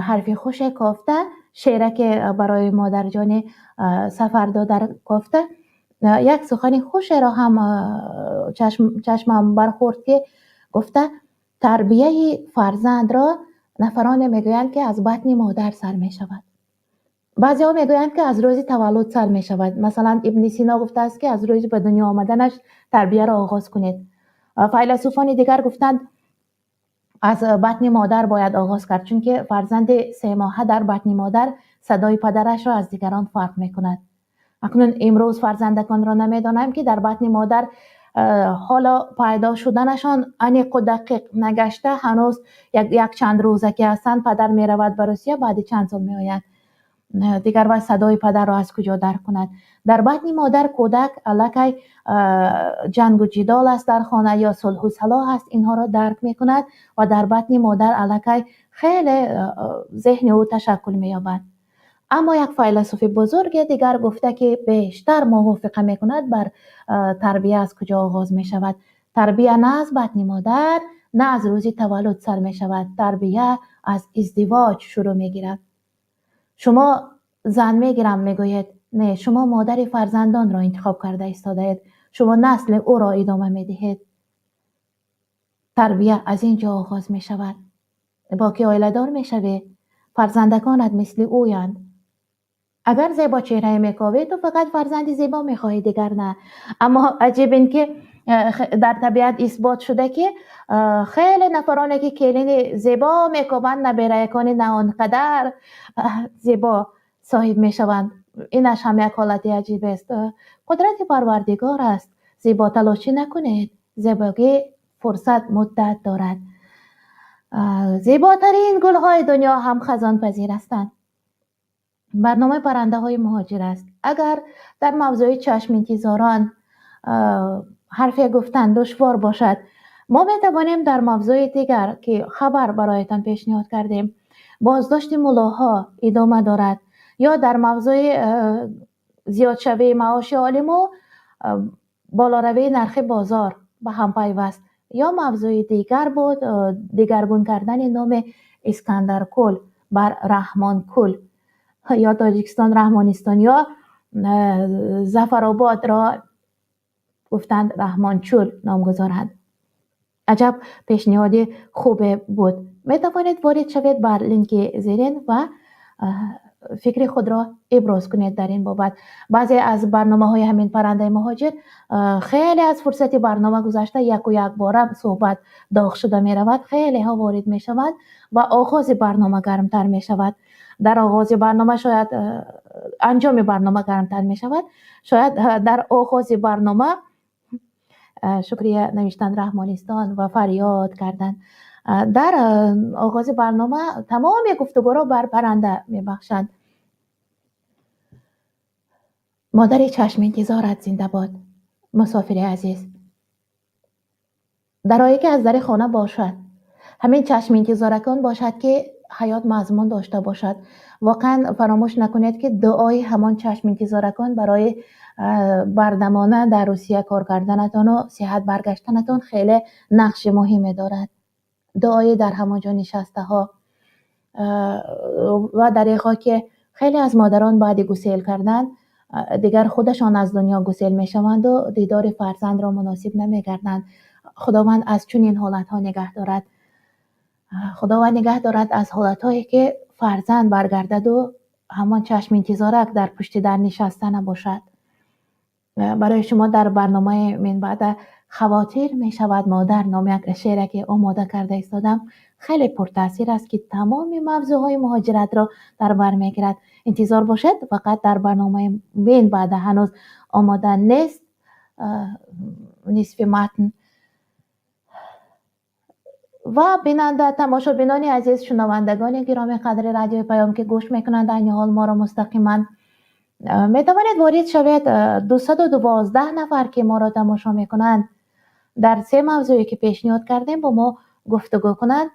ҳарфи хуше кофта, шеъре ки барои модарҷони Сафар додар кофта, як сухани хушеро ҳам чашмам бархӯрд, ки гуфта, тарбияи фарзандро нафароне мегӯянд, ки аз батни модар сар мешавад. Баъзеҳо мегӯянд, ки аз рӯзи таваллуд сар мешавад. Масалан, Ибни Сино гуфтааст, ки аз рӯзи ба дунё омаданаш тарбияро оғоз кунед. Файласуфони дигар гуфтанд, аз батни модар бояд оғоз кард, чунки фарзанди 3 моҳа дар батни модар садои падарашро аз дигарон фарқ мекунад. Акнун имрӯз фарзандаконро намедонам, ки дар батни модар ҳоло пайдо шуданашон аниқу дақиқ нагашта, ҳанӯз якчанд рӯза ки ҳастанд, падар меравад ба Русия, баъди чанд сол меояд. Дигар вай садои падарро аз куҷо дарк кунад? Дар батни модар кӯдак аллакай ҷангу ҷидол аст дар хона ё сулҳу салоҳ аст, инҳоро дарк мекунад ва дар батни модар аллакай хеле зеҳни ӯ ташаккул меёбад. Аммо як файласуфи бузурге дигар гуфта, ки бештар мувофиқа мекунад бар тарбия аз куҷо оғоз мешавад. Тарбия на аз батни модар, на аз рӯзи таваллуд сар мешавад, тарбия аз издивоҷ шурӯъ мегирад. Шумо зан мегирам мегӯед, не, шумо модари фарзандонро интихоб карда истодаед, шумо насли ӯро идома медиҳед. Тарбия аз ин ҷо оғоз мешавад. Бо ки оиладор мешавӣ, фарзандаконат мисли ӯянд. Агар зебо чеҳрае мековӣ, ту фақат фарзанди зебо мехоҳӣ, дигар на. Аммо аҷиб ин ки дар табиат исбот шуда, ки хеле нафароне ки келини зебо мекобанд, набераякони на он қадар зебо соҳиб мешаванд. Инаш ҳам як ҳолати аҷибест, қудрати Парвардигор аст. Зеботалошӣ накунед, зебогӣ фурсат муддат дорад. Зеботарин гулҳои дунё ҳам хазонпазир ҳастанд. Барномаи паррандаҳои муҳоҷир аст. Агар дар мавзӯи чашминтизорон ҳарфе гуфтан душвор бошад, мо метавонем дар мавзӯи дигар, ки хабар бароятон пешниҳод кардем, боздошти муллоҳо идома дорад, ё дар мавзӯи зиёдшавии маоши олиму болоравии нархи бозор ба ҳам пайваст, ё мавзӯи дигар буд, дигаргун кардани номи Искандаркӯл бар Раҳмонкӯл, ё Тоҷикистон Раҳмонистон, ё Зафарободро гуфтанд Раҳмончӯл номгузоранд. Аҷаб пешниҳоди хубе буд. Метавонед ворид шавед бар линки зерин ва фикри худро иброз кунед дар ин бобат. Баъзе аз барномаҳои ҳамин паррандаи муҳоҷир хеле аз фурсати барнома гузашта яку якбора суҳбат доғ шуда меравад, хелеҳо ворид мешаванд ва оғози барнома гармтар мешавад. Дар оғози барнома шояд анҷоми барнома гармтар мешавад, шояд дар оғози барнома шукрия навиштан Раҳмонистон ва фарёд кардан. Дар оғози барнома тамоми гуфтугӯро бар парранда мебахшанд. Модари чашминтизорат зинда бод, мусофири азиз. Дарое ки аз дари хона бошад, ҳамин чашминтизоракон бошад, ки ҳаёт мазмун дошта бошад. Воқеан фаромӯш накунед, ки дуои ҳамон чашминтизоракон барои бардамона дар Русия кор карданатону сиҳат баргаштанатон хеле нақши муҳиме дорад. Дуои дар ҳамон ҷо нишастаҳо ва дареғо, ки хеле аз модарон баъди гусел кардан дигар худашон аз дунё гусел мешаванду дидори фарзандро муносиб намегарданд. Худованд аз чунин ҳолатҳо нигаҳ дорад. Худованд нигаҳ дорад аз ҳолатҳое, ки фарзанд баргардаду ҳамон чашминтизорак дар пушти дар нишаста набошад. Барои шумо дар барномаи минбаъда «Хавотир мешавад модар» ном як шеъре, ки омода карда истодам, хеле пуртаъсир аст, ки тамоми мавзӯъҳои муҳоҷиратро дар бар мегирад. Интизор бошед, фақат дар барномаи минбаъда ҳанӯз омода нест нисфи матн. Ва бинанда, тамошобинони азиз, шунавандагони гироми қадри Радиои Паём, ки гӯш мекунанд айни ҳол моро мустақиман, метавонед ворид шавед. 212 нафар, ки моро тамошо мекунанд, дар се мавзӯе, ки пешниҳод кардем, бо мо гуфтугӯ кунанд.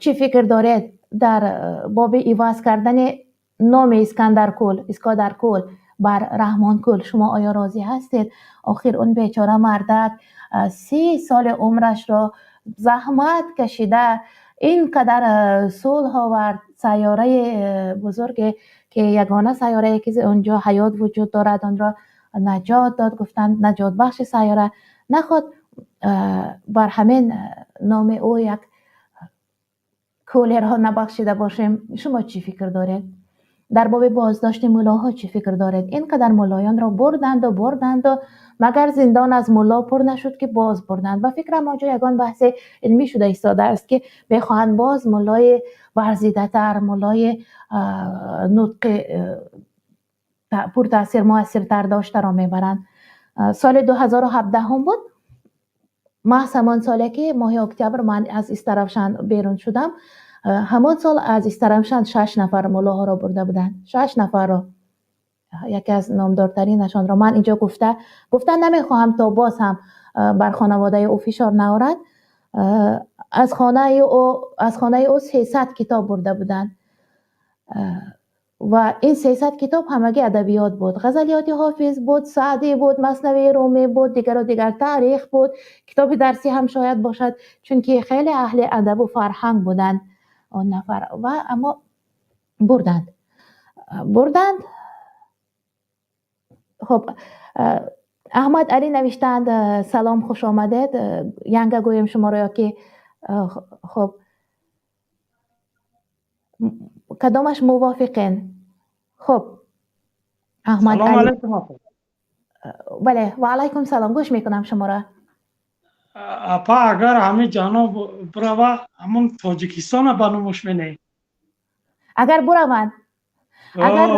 Чӣ фикр доред дар боби иваз кардани номи Искандаркӯл, Искодаркӯл бар Раҳмонкӯл? Шумо оё розӣ ҳастед? Охир он бечора мардак 30 соли умрашро заҳмат кашида ин қадар сулҳ овард. Сайёраи бузурге, ки ягона сайёрае, ки онҷо ҳаёт вуҷуд дорад, онро наҷот дод, гуфтанд наҷотбахши сайёра. Наход бар ҳамин номи ӯ як кӯлерҳо набахшида бошем? Шумо чӣ фикр доред? Дар боби боздошти муллоҳо чӣ фикр доред? Ин қадар муллоёнро бурданду бурданду, магар зиндон аз мулло пур нашуд, ки боз бурданд? Ба фикрам, онҷо ягон баҳси илмӣ шуда истодааст, ки мехоҳанд боз муллои варзидатар, муллои нутқи пуртаъсир, муассиртар доштаро мебаранд. Соли 2017-ум буд, маҳз ҳамон соле, ки моҳи октябр ман аз Истаравшан берун шудам. Ҳамон сол аз Истаравшан шаш нафар муллоҳоро бурда буданд, шаш нафарро. Яке аз номдортаринашонро ман инҷо гуфта намехоҳам, то боз ҳам бар хонаводаи ӯ фишор наорад. Аз хонаи ӯ 300 китоб бурда буданд ва ин 300 китоб ҳамагӣ адабиёт буд: ғазалиёти Ҳофиз буд, Саъдӣ буд, Маснавии Румӣ буд, дигару дигар, таърих буд, китоби дарсӣ ҳам шояд бошад, чунки хеле аҳли адабу фарҳанг буданд он нафар. Ва аммо бурданд, бурданд. Хуб, Аҳмад Алӣ навиштаанд: «Салом, хуш омадед». Янга гӯем шуморо ё ки хуб, кадомаш мувофиқен? Хуб, Аҳмад. Салом алайкум, апа. Бале, ва алайкум салом, гӯш мекунам шуморо. Апа, агар ҳамин ҷаноб бирава, ҳамон Тоҷикистона ба номуш менеҳем. Агар бураванд, агар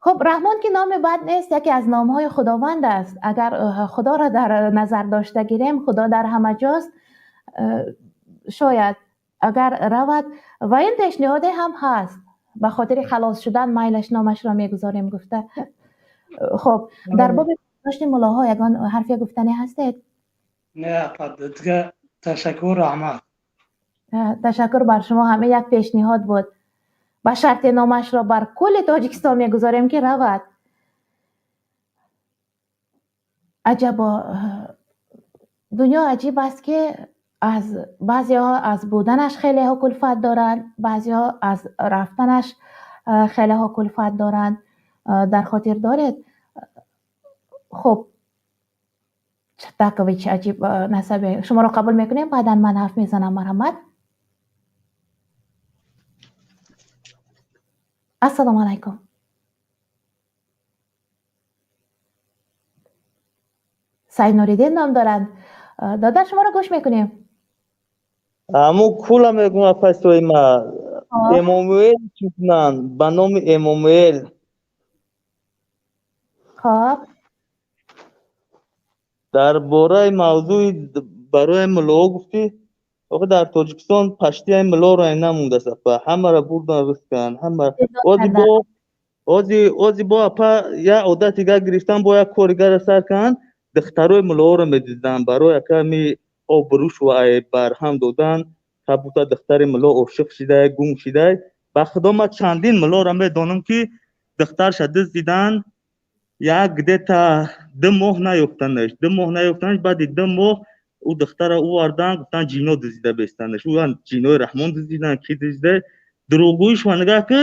хуб, Раҳмон ки номи бад нест, яке аз номҳои Худованд аст. Агар Худоро дар назар дошта гирем, Худо дар ҳама ҷост. Шояд агар равад, ва ин пешниҳоде ҳам ҳаст, ба хотири халос шудан майлаш номашро мегузорем гуфта. Хуб, дар боби дошти муллоҳо ягон ҳарфе гуфтанӣ ҳастед? Не, апа, дига ташаккур, раҳмат. Ташаккур бар шумо. Ҳама як пешниҳод буд, ба шарте номашро бар кулли Тоҷикистон мегузорем, ки равад. Аҷабо, дунё аҷиб аст, ки аз баъзеҳо аз буданаш хелеҳо кулфат доранд, баъзеҳо аз рафтанаш хелеҳо кулфат доранд. Дар хотир доред. Хуб. Чатакович, аҷиб насабе. Шуморо қабул мекунем, баъдан ман ҳарф мезанам. Марҳамат. Ассалому алайкум. Саид Нуриддин ном доранд. Додар, шуморо гӯш мекунем. Аму кула мегӯм, апай ма Эмомуэл чунан ба номи Эмомуэл. Хоб. Дар бораи мавзӯи барои муллоҳо гуфтӣ, охи дар Тоҷикистон паштияи муллоро намондааст, апа, ҳамаро бурдан рискан, ҳама ози бо ози бо, апа, як одати дигар гирифтан, бо як кори дигарро сар карданд, духтарои муллоҳоро медизданд барои аками обрӯш ва барҳам додан. Кабута духтари мулло ошиқ шидай, гум шидай. Ба худо, ман чандин муллоро медонам, ки духтарша дуздидан, як где-то 2 моҳ наёфтанаш, 2 моҳ наёфтанаш. Баъди 2 моҳ ӯ духтара овардан, гуфтан ҷино дуздида бестанаш. Ӯ ҷинои Раҳмон дуздидан, ки дуздида? Дурӯғгӯишва нигаҳ, ки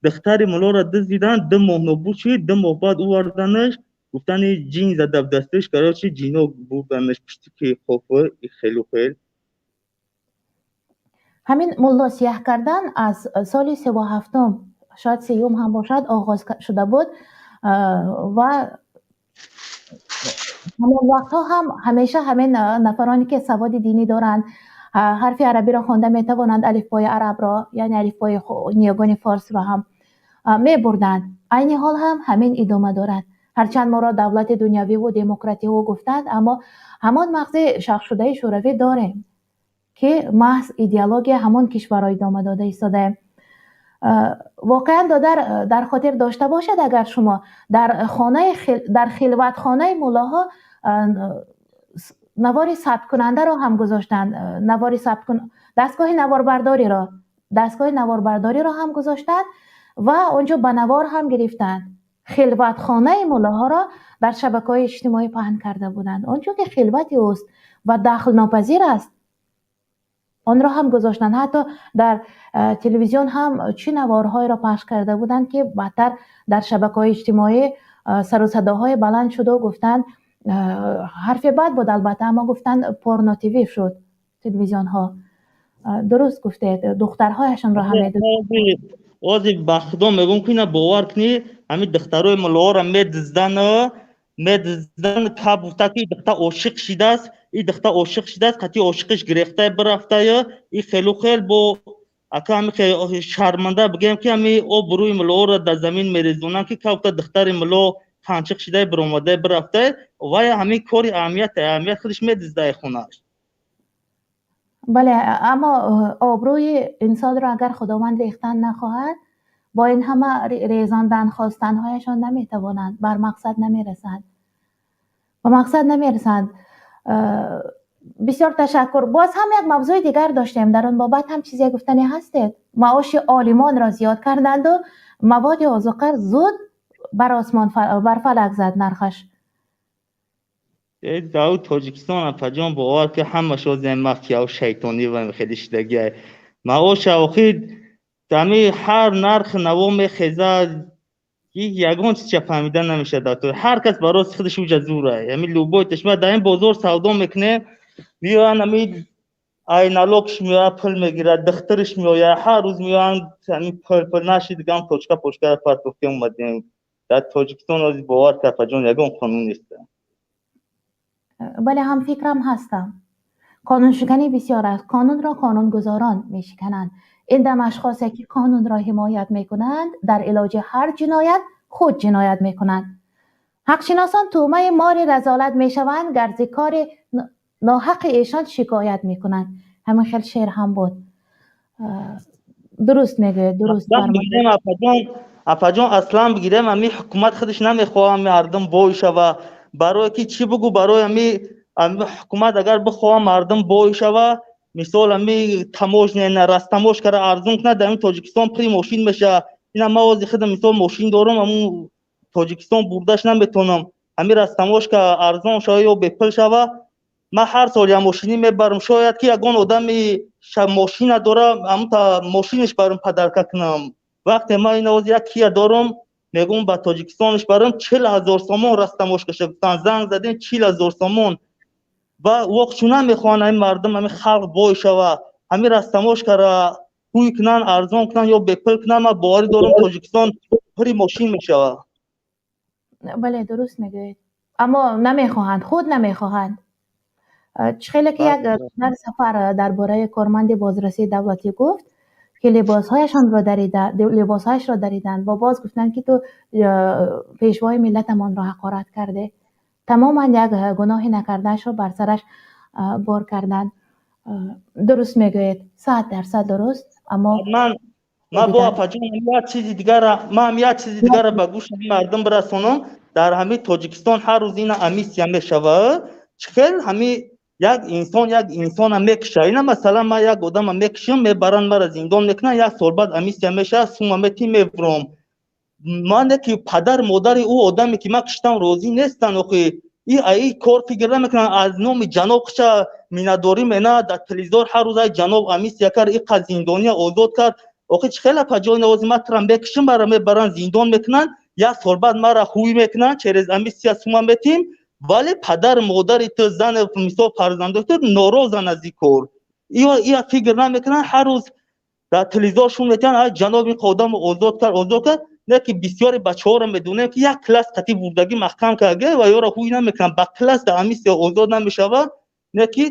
духтари муллоро дуздидан, 2 моҳ нобуд шид, 2 моҳ баъд оварданаш, гуфтани ҷин зада дасташ, короче, ҷино бурданаш пишти ки қофа хелу хел. Ҳамин мулло сияҳ кардан аз соли 37-ум, шояд 30-ум ҳам бошад, оғоз шуда буд ва ҳамон вақтҳо ҳам ҳамеша ҳамин нафароне ки саводи динӣ доранд, ҳарфи арабиро хонда метавонанд, алифбои арабро, яъне алифбои ниёгони форсро ҳам мебурданд. Айни ҳол ҳам ҳамин идома дорад. Ҳарчанд моро давлати дунявиву демокративу гуфтанд, аммо ҳамон мағзи шахшудаи шӯравӣ дорем, ки маҳз идеология ҳамон кишварро идома дода истодаем. Воқеан, додар, дар хотир дошта бошед, агар шумо дар хонаи, дар хилватхонаи муллоҳо навори сабткунандаро ҳам гузоштанд, навори сабткун, дастгоҳи наворбардориро ҳам гузоштанд ва онҷо ба навор ҳам гирифтанд. Хилватхонаи муллоҳоро дар шабакаҳои иҷтимоӣ паҳн карда буданд. Он чун ки хилвати ӯст ва дахлнопазир аст, онро ҳам гузоштанд. Ҳатто дар телевизион ҳам чӣ наворҳоеро пахш карда буданд, ки баъдтар дар шабакаҳои иҷтимоӣ сару садоҳое баланд шуду гуфтанд, ҳарфе бад буд албатта, аммо гуфтанд порно ТВ шуд телевизионҳо. Дуруст гуфтед, духтарҳояшонро ҳам Ози ба худо мегӯм, ки ина бовар кунӣ, ҳамин духтарои муллоҳоро медиздан, ка гуфта, ки духтар ошиқ шидааст, и духтар ошиқ шидааст, қати ошиқиш гирехтае бирафтаю и хелу хел. Бо ака ҳами шарманда бигӯем, ки ҳами обрӯи муллоҳоро дар замин мерезонанд, ки ка гуфта духтари мулло танчиқ шидае, биромадае, бирафтае. Вая ҳамин кори аҳамият, аҳамият худаш медиздае хонааш. Бале, аммо обрӯи инсонро агар Худованд рехтан нахоҳад, бо ин ҳама резондан хостанҳояшон наметавонанд, бар мақсад намерасанд, ба мақсад намерасанд. Бисёр ташаккур. Боз ҳам як мавзӯи дигар доштем, дар он бобат ҳам чизе гуфтанӣ ҳастед? Маоши олимонро зиёд карданду маводи озуқа зуд бар осмон, бар фалак зад нархаш. Дар Тоҷикистон, апаҷон, бовар ки, ҳамаш ози мафияу шайтонӣ ва хеле шидагиай. Маоша охир ами ҳар нарх наво мехезад, ягон чизча фаҳмида намешавад. Ҳар кас барои худаш уҷа зурай, ами любой ташма дар ин бозор савдо мекунем, меоянд, ами ай налогш меояд, пул мегирад, духтариш меояд, ҳар рӯз меоянд, ами пул пул нашид, дигам точка почка партофти омадем. Дар Тоҷикистон ози бовар ки, апаҷон, ягон қонун нест. Бале, ҳам фикрам ҳастам. Қонуншиканӣ бисёр аст. Қонунро қонунгузорон мешикананд. Ин дам ашхосе ки қонунро ҳимоят мекунанд, дар илоҷи ҳар ҷиноят худ ҷиноят мекунанд. Ҳақшиносон тӯъмаи мори разолат мешаванд, гарзи кори ноҳаққи эшон шикоят мекунанд. Ҳамин хел шеър ҳам буд. Дуруст мегӯед, дуруст. Апаҷон, аслан бигирем, ами ҳукумат худаш намехоҳам мардум бой шава. Барое ки чӣ бугӯ, барои ами ҳукумат агар бихоҳам мардум бой шава, мисол, ами таможня, растаможкара арзон кунад, дар Тоҷикистон при мошин меша. Ина ма ози худам, мисол, мошин дорам, аму Тоҷикистон бурдаш наметонам. Ами растаможка арзон шава ё бепул шава, ман ҳар сол я мошинӣ мебарам. Шояд ки ягон одами мошина дора, амута мошинаш барам подарка кунам. Вақте ман ина ози як Кия дорам, мегӯм ба Тоҷикистонаш барам, 40 000 сомон растаможкаша гуфтан. Занг задем, 40 000 сомон. Ва воқчуна мехоҳанд ҳамин мардум, ҳамин халқ бой шава, ҳамин растамошкара ҳуй кунанд, арзон кунанд ё бепул кунанд. Ман боварӣ дорам, Тоҷикистон пури мошин мешавад. Бале, дуруст мегӯед, аммо намехоҳанд, худ намехоҳанд. Чӣ хеле ки як дар сафар дар бораи корманди бозрасии давлатӣ гуфт, ки либосҳояшонро дарида, либосҳояшро дариданд ва боз гуфтанд, ки ту пешвои миллатамонро ҳақорат кардӣ. Тамоман як гуноҳи накардаашро бар сараш бор карданд. Дуруст мегӯед, 100% дуруст, аммо Ман бо апаҷон як чизи дигара, ман як чизи дигара ба гӯши мардум бирасонам. Дар ҳамин Тоҷикистон ҳар рӯз ина амнистия мешавад. Чӣ хел ҳамин як инсон як инсона мекуша? Ина, масалан, ман як одама мекушам, мебаранд, мара зиндон мекунанд, як сол баъд амнистия мешавад, сума мети, мебуром. Ман ки падар модари ӯ одаме, ки ман куштам, розӣ нестанд. Охи, и аи кор фикр намекунанд. Аз номи ҷаноб куша миннатдорӣ мена дар телевизор ҳар рӯз: ай ҷаноб амнистия кард, иқа зиндония озод кард. Охи, чӣ хел, апаҷои навози, ман турам мекушам, мара мебаранд, зиндон мекунанд, як сол баъд мара ҳуй мекунанд, через амнистия сума метим, вале падар модари ту, зан, мисол, фарзандои ту норозанд аз ин кор. Ия фикр намекунанд. Ҳар рӯз дар телевизор шун метиҳанд: ай ҷаноб ин одамо озод кард, озод кард. Не ки бисёри бачаҳоро медонем, ки як класс қатӣ бурдагӣ маҳкам карда ва ёро ҳуй намекунанд. Ба класс дар амнистия озод намешавад, не ки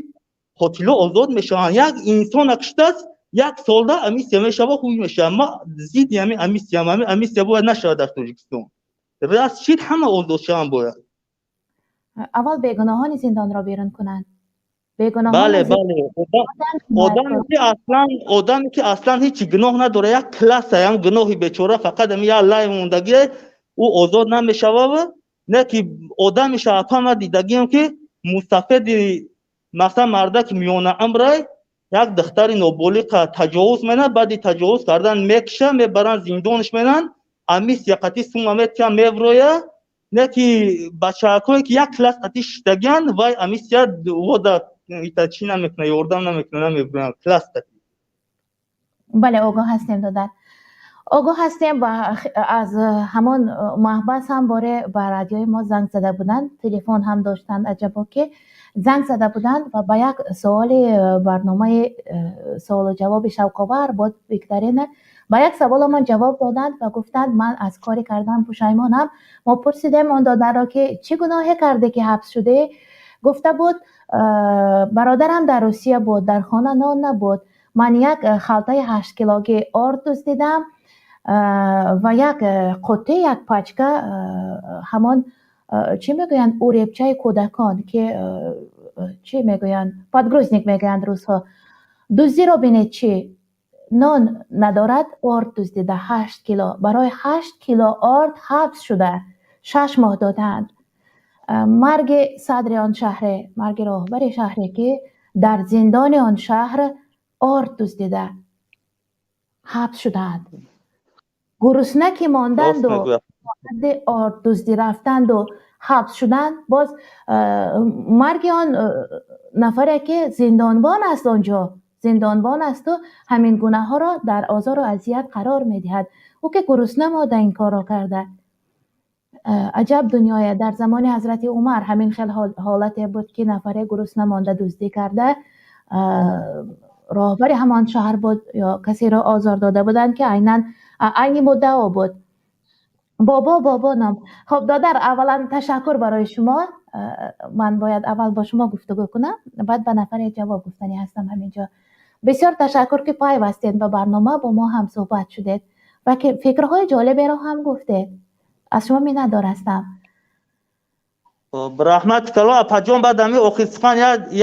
қотило озод мешаванд. Як инсона куштааст, як солда амнистия мешава, ҳуй мешавад. Ма зидди ҳамин амнистиям. Ҳамин амнистия бояд нашавад дар Тоҷикистон. Раст шид, ҳама озод шаванд бояд. Аввал бегуноҳони зиндонро берун кунанд. Бале, бале, одаме ки аслан ҳеҷ гуноҳ надора, як классаям гуноҳи бечора фақат ами як лай мондагие, ӯ озод намешавад. Не ки одамеша, апа, ма дидагиам, ки мустафеди, масалан, мардаки миёнаамрай як духтари ноболиқа таҷовуз менад, баъди таҷовуз кардан мекуша, мебаранд, зиндонш менанд, амнистия қатӣ сума метиҳам, мевроя. Не ки бачаакое, ки як класс қатӣ шиштагианд, вай амнистия вода ита чӣ намекуна, ёрдам намекуна, намебуранд класс қатӣ. Бале, огоҳ ҳастем, додар, огоҳ ҳастем. Ва аз ҳамон маҳбас ҳам боре ба радиои мо занг зада буданд, телефон ҳам доштанд. Аҷабо, ки занг зада буданд ва ба як суоли барномаи суолу ҷавоби шавқовар буд, викторина, ба як саволамон ҷавоб доданд ва гуфтанд: «Ман аз коре кардан пушаймонам». Мо пурсидем он додарро, ки чӣ гуноҳе карде, ки ҳабс шудӣ? Гуфта буд: «Бародарам дар Русия буд, дар хона нон набуд, ман як халтаи 8 килогӣ орд дуздидам ва як қуттӣ, як пачка ҳамон чӣ мегӯянд, уребчаи кӯдакон, ки чӣ мегӯянд, подгузник мегӯянд русҳо». Дуздиро бинед, чӣ нон надорад, орд дуздида 8 кило. Барои 8 кило орд ҳабс шуда, 6 моҳ додаанд. Марги садри он шаҳре, марги роҳбари шаҳре, ки дар зиндони он шаҳр орд дуздида ҳабс шудаанд. Гурусна ки монданду ҳадди орд дуздӣ рафтанду ҳабс шуданд, боз марги он нафаре, ки зиндонбон аст, онҷо зиндонбон асту ҳамин гунаҳоро дар озору азият қарор медиҳад, ӯ ки гурусна мода ин корро карда. Аҷаб дунёе! Дар замони ҳазрати Умар ҳамин хел ҳолате буд, ки нафаре гурусна монда дуздӣ карда, роҳбари ҳамон шаҳр буд ё касеро озор дода буданд, ки айнан айни муддао буд. Бобо, бобо ном. Хоб, додар, аввалан ташаккур барои шумо. Ман бояд аввал бо шумо гуфтугӯ кунам, баъд ба нафаре ҷавоб гуфтанӣ ҳастам ҳаминҷо. Бисёр ташаккур, ки пайвастед ба барнома, бо мо ҳамсӯҳбат шудед ва ки фикрҳои ҷолиберо ҳам гуфтед. Аз шумо миннатдор ҳастам. Раҳмат кало, апаҷон. Баъд ами охир сухан,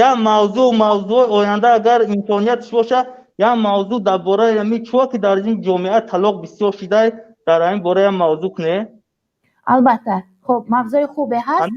як мавзӯи оянда, агар имкониятш боша, як мавзӯъ дар бораи ами чӯа, ки дар ин ҷомеа талоқ бисёр шида, дар ҳамин бора як мавзӯъ кунед. Албатта, хуб, мавзӯи хубе ҳаст.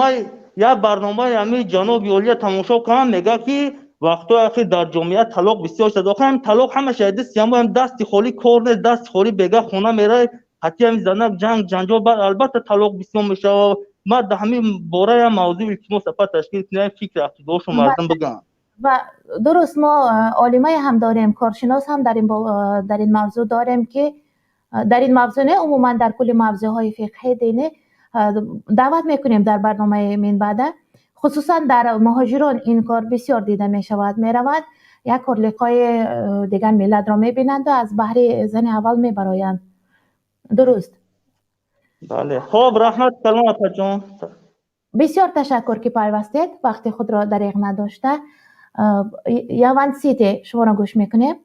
Ман як барномаи ҳамин ҷаноби олия тамошо кардам, мегӯяд, ки вақтҳои ахир дар ҷомеа талоқ бисёр шуд. Охир, ҳамин талоқ ҳамаша дасти ҳам дасти холӣ кор нест. Дасти холӣ бега хона меравӣ, ҳатти ҳамин занак ҷанг ҷанҷол, баъд албатта талоқ бисёр мешавад. Ман дар ҳамин бора як мавзӯъ, илтимос, апа, ташкил кунем, фикри ақидаҳошо мардум бигӯянд. Ва дуруст, мо олимае ҳам дорем, коршинос ҳам дар ин мавзӯъ дорем, ки дар ин мавзӯъ не, умуман дар кулли мавзӯъҳои фиқҳи динӣ даъват мекунем дар барномаи минбаъда. Хусусан дар муҳоҷирон ин кор бисёр дида мешавад. Меравад, як хурлиқои дигар миллатро мебинанду аз баҳри зани аввал мебароянд. Дуруст. Бале, хоб, раҳмат калом, апаҷон. Бисёр ташаккур, ки пайвастед, вақти худро дареғ надошта. Яван Сити, шуморо гӯш мекунем.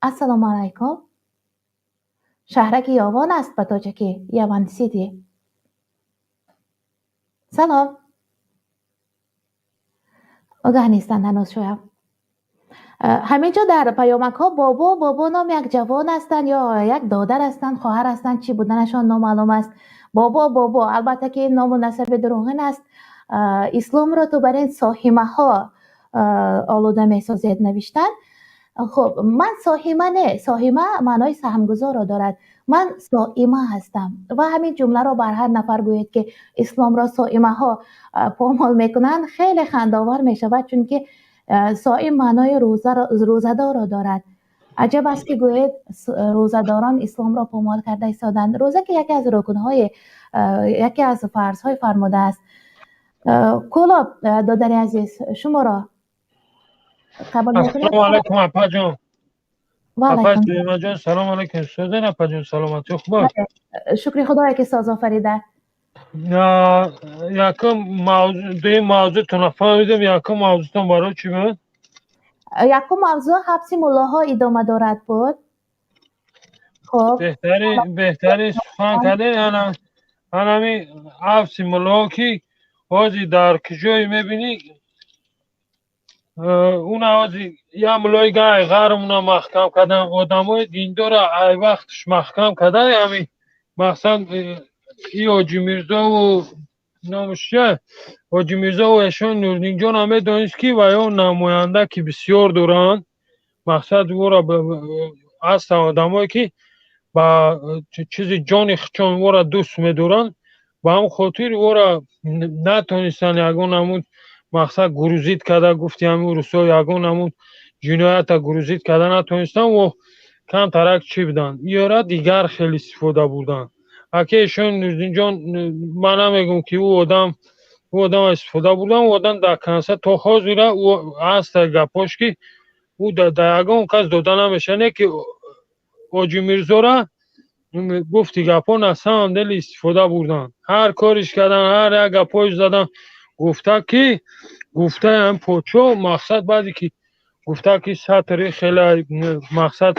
Ассалому алайкум. Шаҳраки Ёвон аст ба тоҷикӣ Яван Сити. Салом. Огаҳ нестанд ҳанӯз шояд. Ҳамин ҷо дар паёмакҳо бобо, бобо ном як ҷавон ҳастанд ё як додар ҳастанд, хоҳар ҳастанд, чӣ буданашон номаълум аст. Бобо, бобо, албатта ки ин ному насаби дурӯғин аст. Исломро ту бар ин соҳимаҳо олуда месозед, навиштанд. Хуб, ман соҳима не, соҳима маънои саҳмгузорро дорад. Ман соима ҳастам ва ҳамин ҷумларо бар ҳар нафар гӯед, ки исломро соимаҳо помол мекунанд, хеле хандаовар мешавад, чунки соим маънои рӯзадорро дорад. Аҷаб аст, ки гӯед рӯзадорон исломро помол карда истоданд. Рӯза ки яке аз рукнҳои, яке аз фарзҳои фармуда аст. Кӯлоб, додари азиз, шуморо қабул мекунем. Ассалому алайкум, апаҷон. Апа Сулеймонҷон, салом алайкум. Созен, апаҷон, саломатӣ хуб? Шукри Худое, ки соз офарида. Якум мавзӯ, дуюм мавзӯътонро фаҳмидем. Якум мавзӯътон барои чӣ буд? Якум мавзӯъ ҳабси муллоҳо идома дорад буд. Хуб. Беҳтарин, беҳтарин сухан кардем. Ана ҳанами ҳабси муллоҳо, ки ҳозир дар куҷое мебинӣ, уна ҳозир як муллои гай ғармуна маҳкам кардан, одамои диндора ай вақтш маҳкам кардан. Ҳами мақсад и Ҳоҷи Мирзову номаш чия, Ҳоҷи Мирзову эшон Нурдинҷон ҳам медонист, ки ва ё намоянда ки бисёр доранд. Мақсад ӯро ҳастанд одамое, ки ба чизи ҷони худшон ӯро дӯст медоранд. Ба ҳамн хотир ӯро натонистанд ягон намуд мақсад грузить карда, гуфти ҳамин русҳо, ягон намуд ҷиноята грузить карда натонистанд. О камтарак чӣ буданд, ёра дигар хеле истифода бурданд. Аки эшон Нурдинҷон, ман намегӯм, ки ӯ одам истифода бурдан. Ӯ одам дар конса то ҳозира ӯ ҳаста гапош, ки ӯ дар ягон кас дода намешавад. Не ки Ҳоҷи Мирзора гуфти гапҳо на самом деле истифода бурданд, ҳар кориш кардан, ҳар як гапҳоиш задан. Гуфта ки гуфтаи ҳам подшо мақсад баъде ки гуфта ки сатри хеле мақсад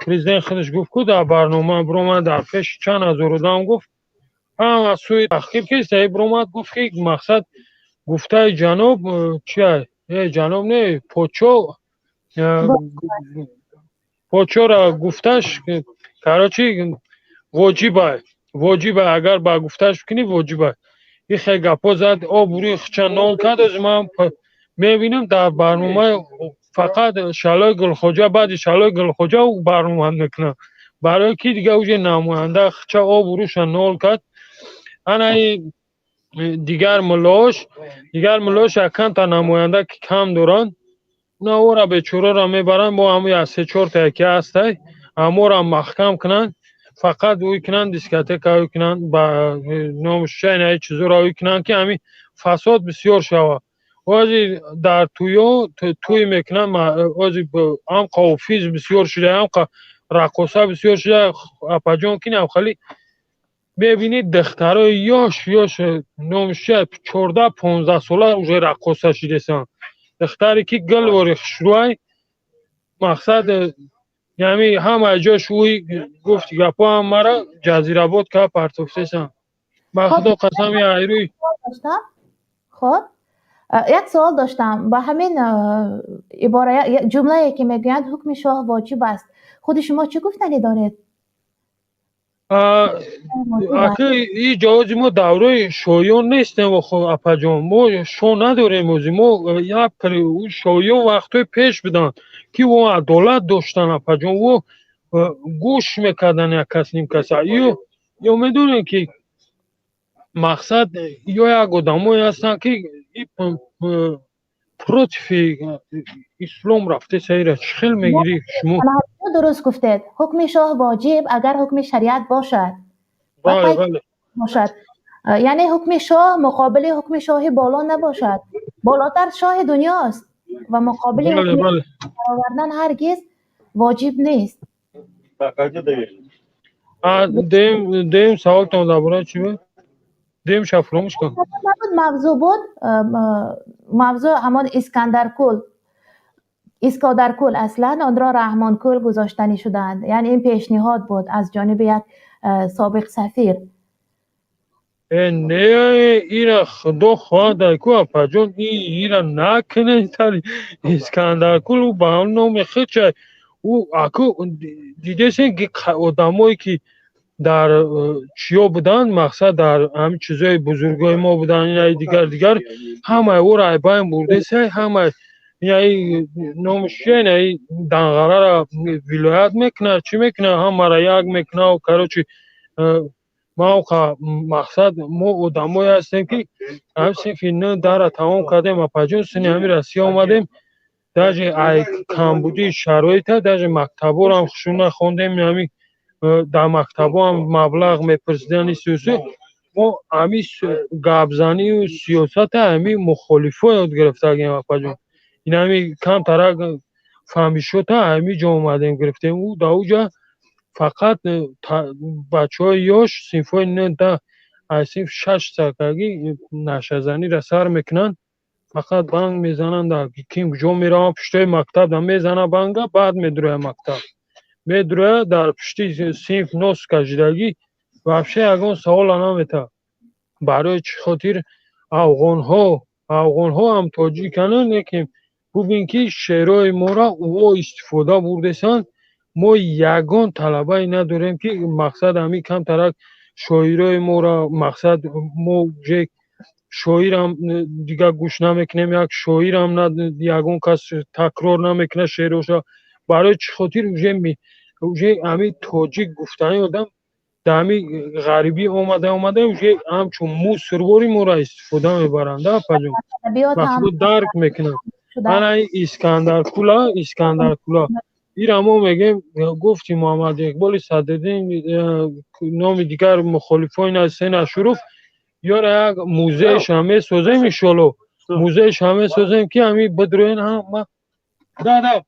президент худаш гуфт ку дар барнома биромад, дар пеши чанд ҳазор одам гуфт, ҳама сӯи таҳқиқ киста биромад, гуфт ки мақсад гуфтаи ҷаноб чия, ҷаноб не, подшо, подшоро гуфташ, короче, воҷиба, воҷиба, агар ба гуфташ кунӣ, воҷиба. Ихе гапҳо зад, обрӯи худша нол кард. Ози ман мебинам дар барномаи фақат Шалои Гулхоҷа, баъди Шалои Гулхоҷа барнома мекунам, барои ки дига уже намоянда худша обрӯша нол кард. Анаи дигар муллош, дигар муллош яканта намоянда ки кам доранд, на ора бечораро мебаранд, бо ҳамн як се чорта ки ҳастай, ҳамора маҳкам кунанд, фақат ӯй кунанд, дискотека ӯй кунанд, ба номушча инаи чизоро ӯй кунанд, ки ҳамин фасод бисёр шавад. Ҳозир дар тӯё тӯй мекунанд, ҳозир ҳам қофиз бисёр шуда, ҳам раққоса бисёр шуда, апаҷон, ки хали мебинед духтарои ёш ёш, номушча 14-15 сола уже раққоса шудесанд. Духтаре ки гулвори хушрӯай, мақсад яъне ҳама ҷош ӯй гуфти гапҳо ҳамаро ҷазирабод ка партофтесанд. Ба Худо қасам, айрӯй. Хуб, як суол доштам ба ҳамин ибора, ҷумлае ки мегӯянд ҳукми шоҳ воҷиб аст. Худи шумо чӣ гуфтанӣ доред? Аки и ҷавози мо давраи шоҳиён нестем, апаҷон, мо шоҳ надорем. Ози мо як шоҳиён вақтҳои пеш буданд, ки о адолат доштанд, апаҷон, о гӯш мекарданд як кас ним каса. Ё медонем, ки мақсад ё як одамое ҳастанд, ки против ислом рафтеса. Ира чӣ хел мегирӣ шумо? Дуруст гуфтед, ҳукми шоҳ воҷиб, агар ҳукми шариат бошад, бошад. Яъне ҳукми шоҳ муқобили ҳукми шоҳи боло набошад. Болотар шоҳи дунёст ва муқобили ҳукми баровардан ҳаргиз воҷиб нест. Дем саволтон дар бораи чӣ буд? Дем ша фуромӯш кун. Набуд, мавзӯъ буд, мавзӯъ ҳамон Искандаркул. Искодаркул, аслан онро Раҳмонкул гузоштанӣ шудаанд. Яъне ин пешниҳод буд аз ҷониби як собиқ сафир. Не, ира худо хоҳад, ку апаҷон, ира накунед. Искандаркул ба номи худша ӯ аку дидесен ки одамое ки дар чиё буданд, мақсад, дар ҳамин чизои бузургои мо буданд, инаи дигар дигар, ҳамаи ӯро айбайн бурдесай, ҳамаи инаи номиш чия, инаи Данғарара вилоят мекунад, чӣ мекунад, ҳамаро як мекунад. Короче, ма мақсад, мо одамое ҳастем, ки ҳамин синфи н дара тамом кардем, апаҷон, сини ҳамин Россия омадем, даже ай камбудии шароита даже мактабҳоро хушрӯ нахондем. Ҳамин дар мактабҳо ҳам маблағ мепурсидани сиёсӣ. Мо ҳамин гапзанию сиёсата ҳамин мухолифо ёд гирифтагем, апаҷон. Ин ҳами камтарак фаҳмишота ҳамин ҷо омадем, гирифтем. Ӯ дар уҷа фақат бачаҳои ёш, синфҳои н да, аз синфи шаш саркагӣ нашазаниро сар мекунанд, фақат банг мезананд, ким куҷо мераванд, пуштои мактаб да мезана банга, баъд медуроя, мактаб медуроя, дар пушти синф нос кашидагӣ, вообще ягон савола наметавад. Барои чӣ хотир афғонҳо ҳам тоҷиканд, лекин бубин, ки шеърҳои моро ӯ истифода бурдесанд. Мо ягон талабае надорем, ки мақсад, ҳамин камтарак шоирои моро, мақсад, мо уже шоирам дигар гӯш намекунем, як шоирам ягон кас такрор намекунад шеъроша. Барои чӣ хотир уже ҳамин тоҷик гуфтани одам дар ҳамин ғарибӣ омада омада уже ҳамчун мусорвори моро истифода мебаранд, апаҷон, дарк мекунанд. Ана Искандаркула, Искандаркула ира мо мегем, гуфти Муҳаммад Иқболи Садриддин, номи дигар мухолифони Ҳусейн Ашуров, ёра як музейша месозем, иншолло, музейша месозем, ки ҳами бидроен ҳама. Да, да,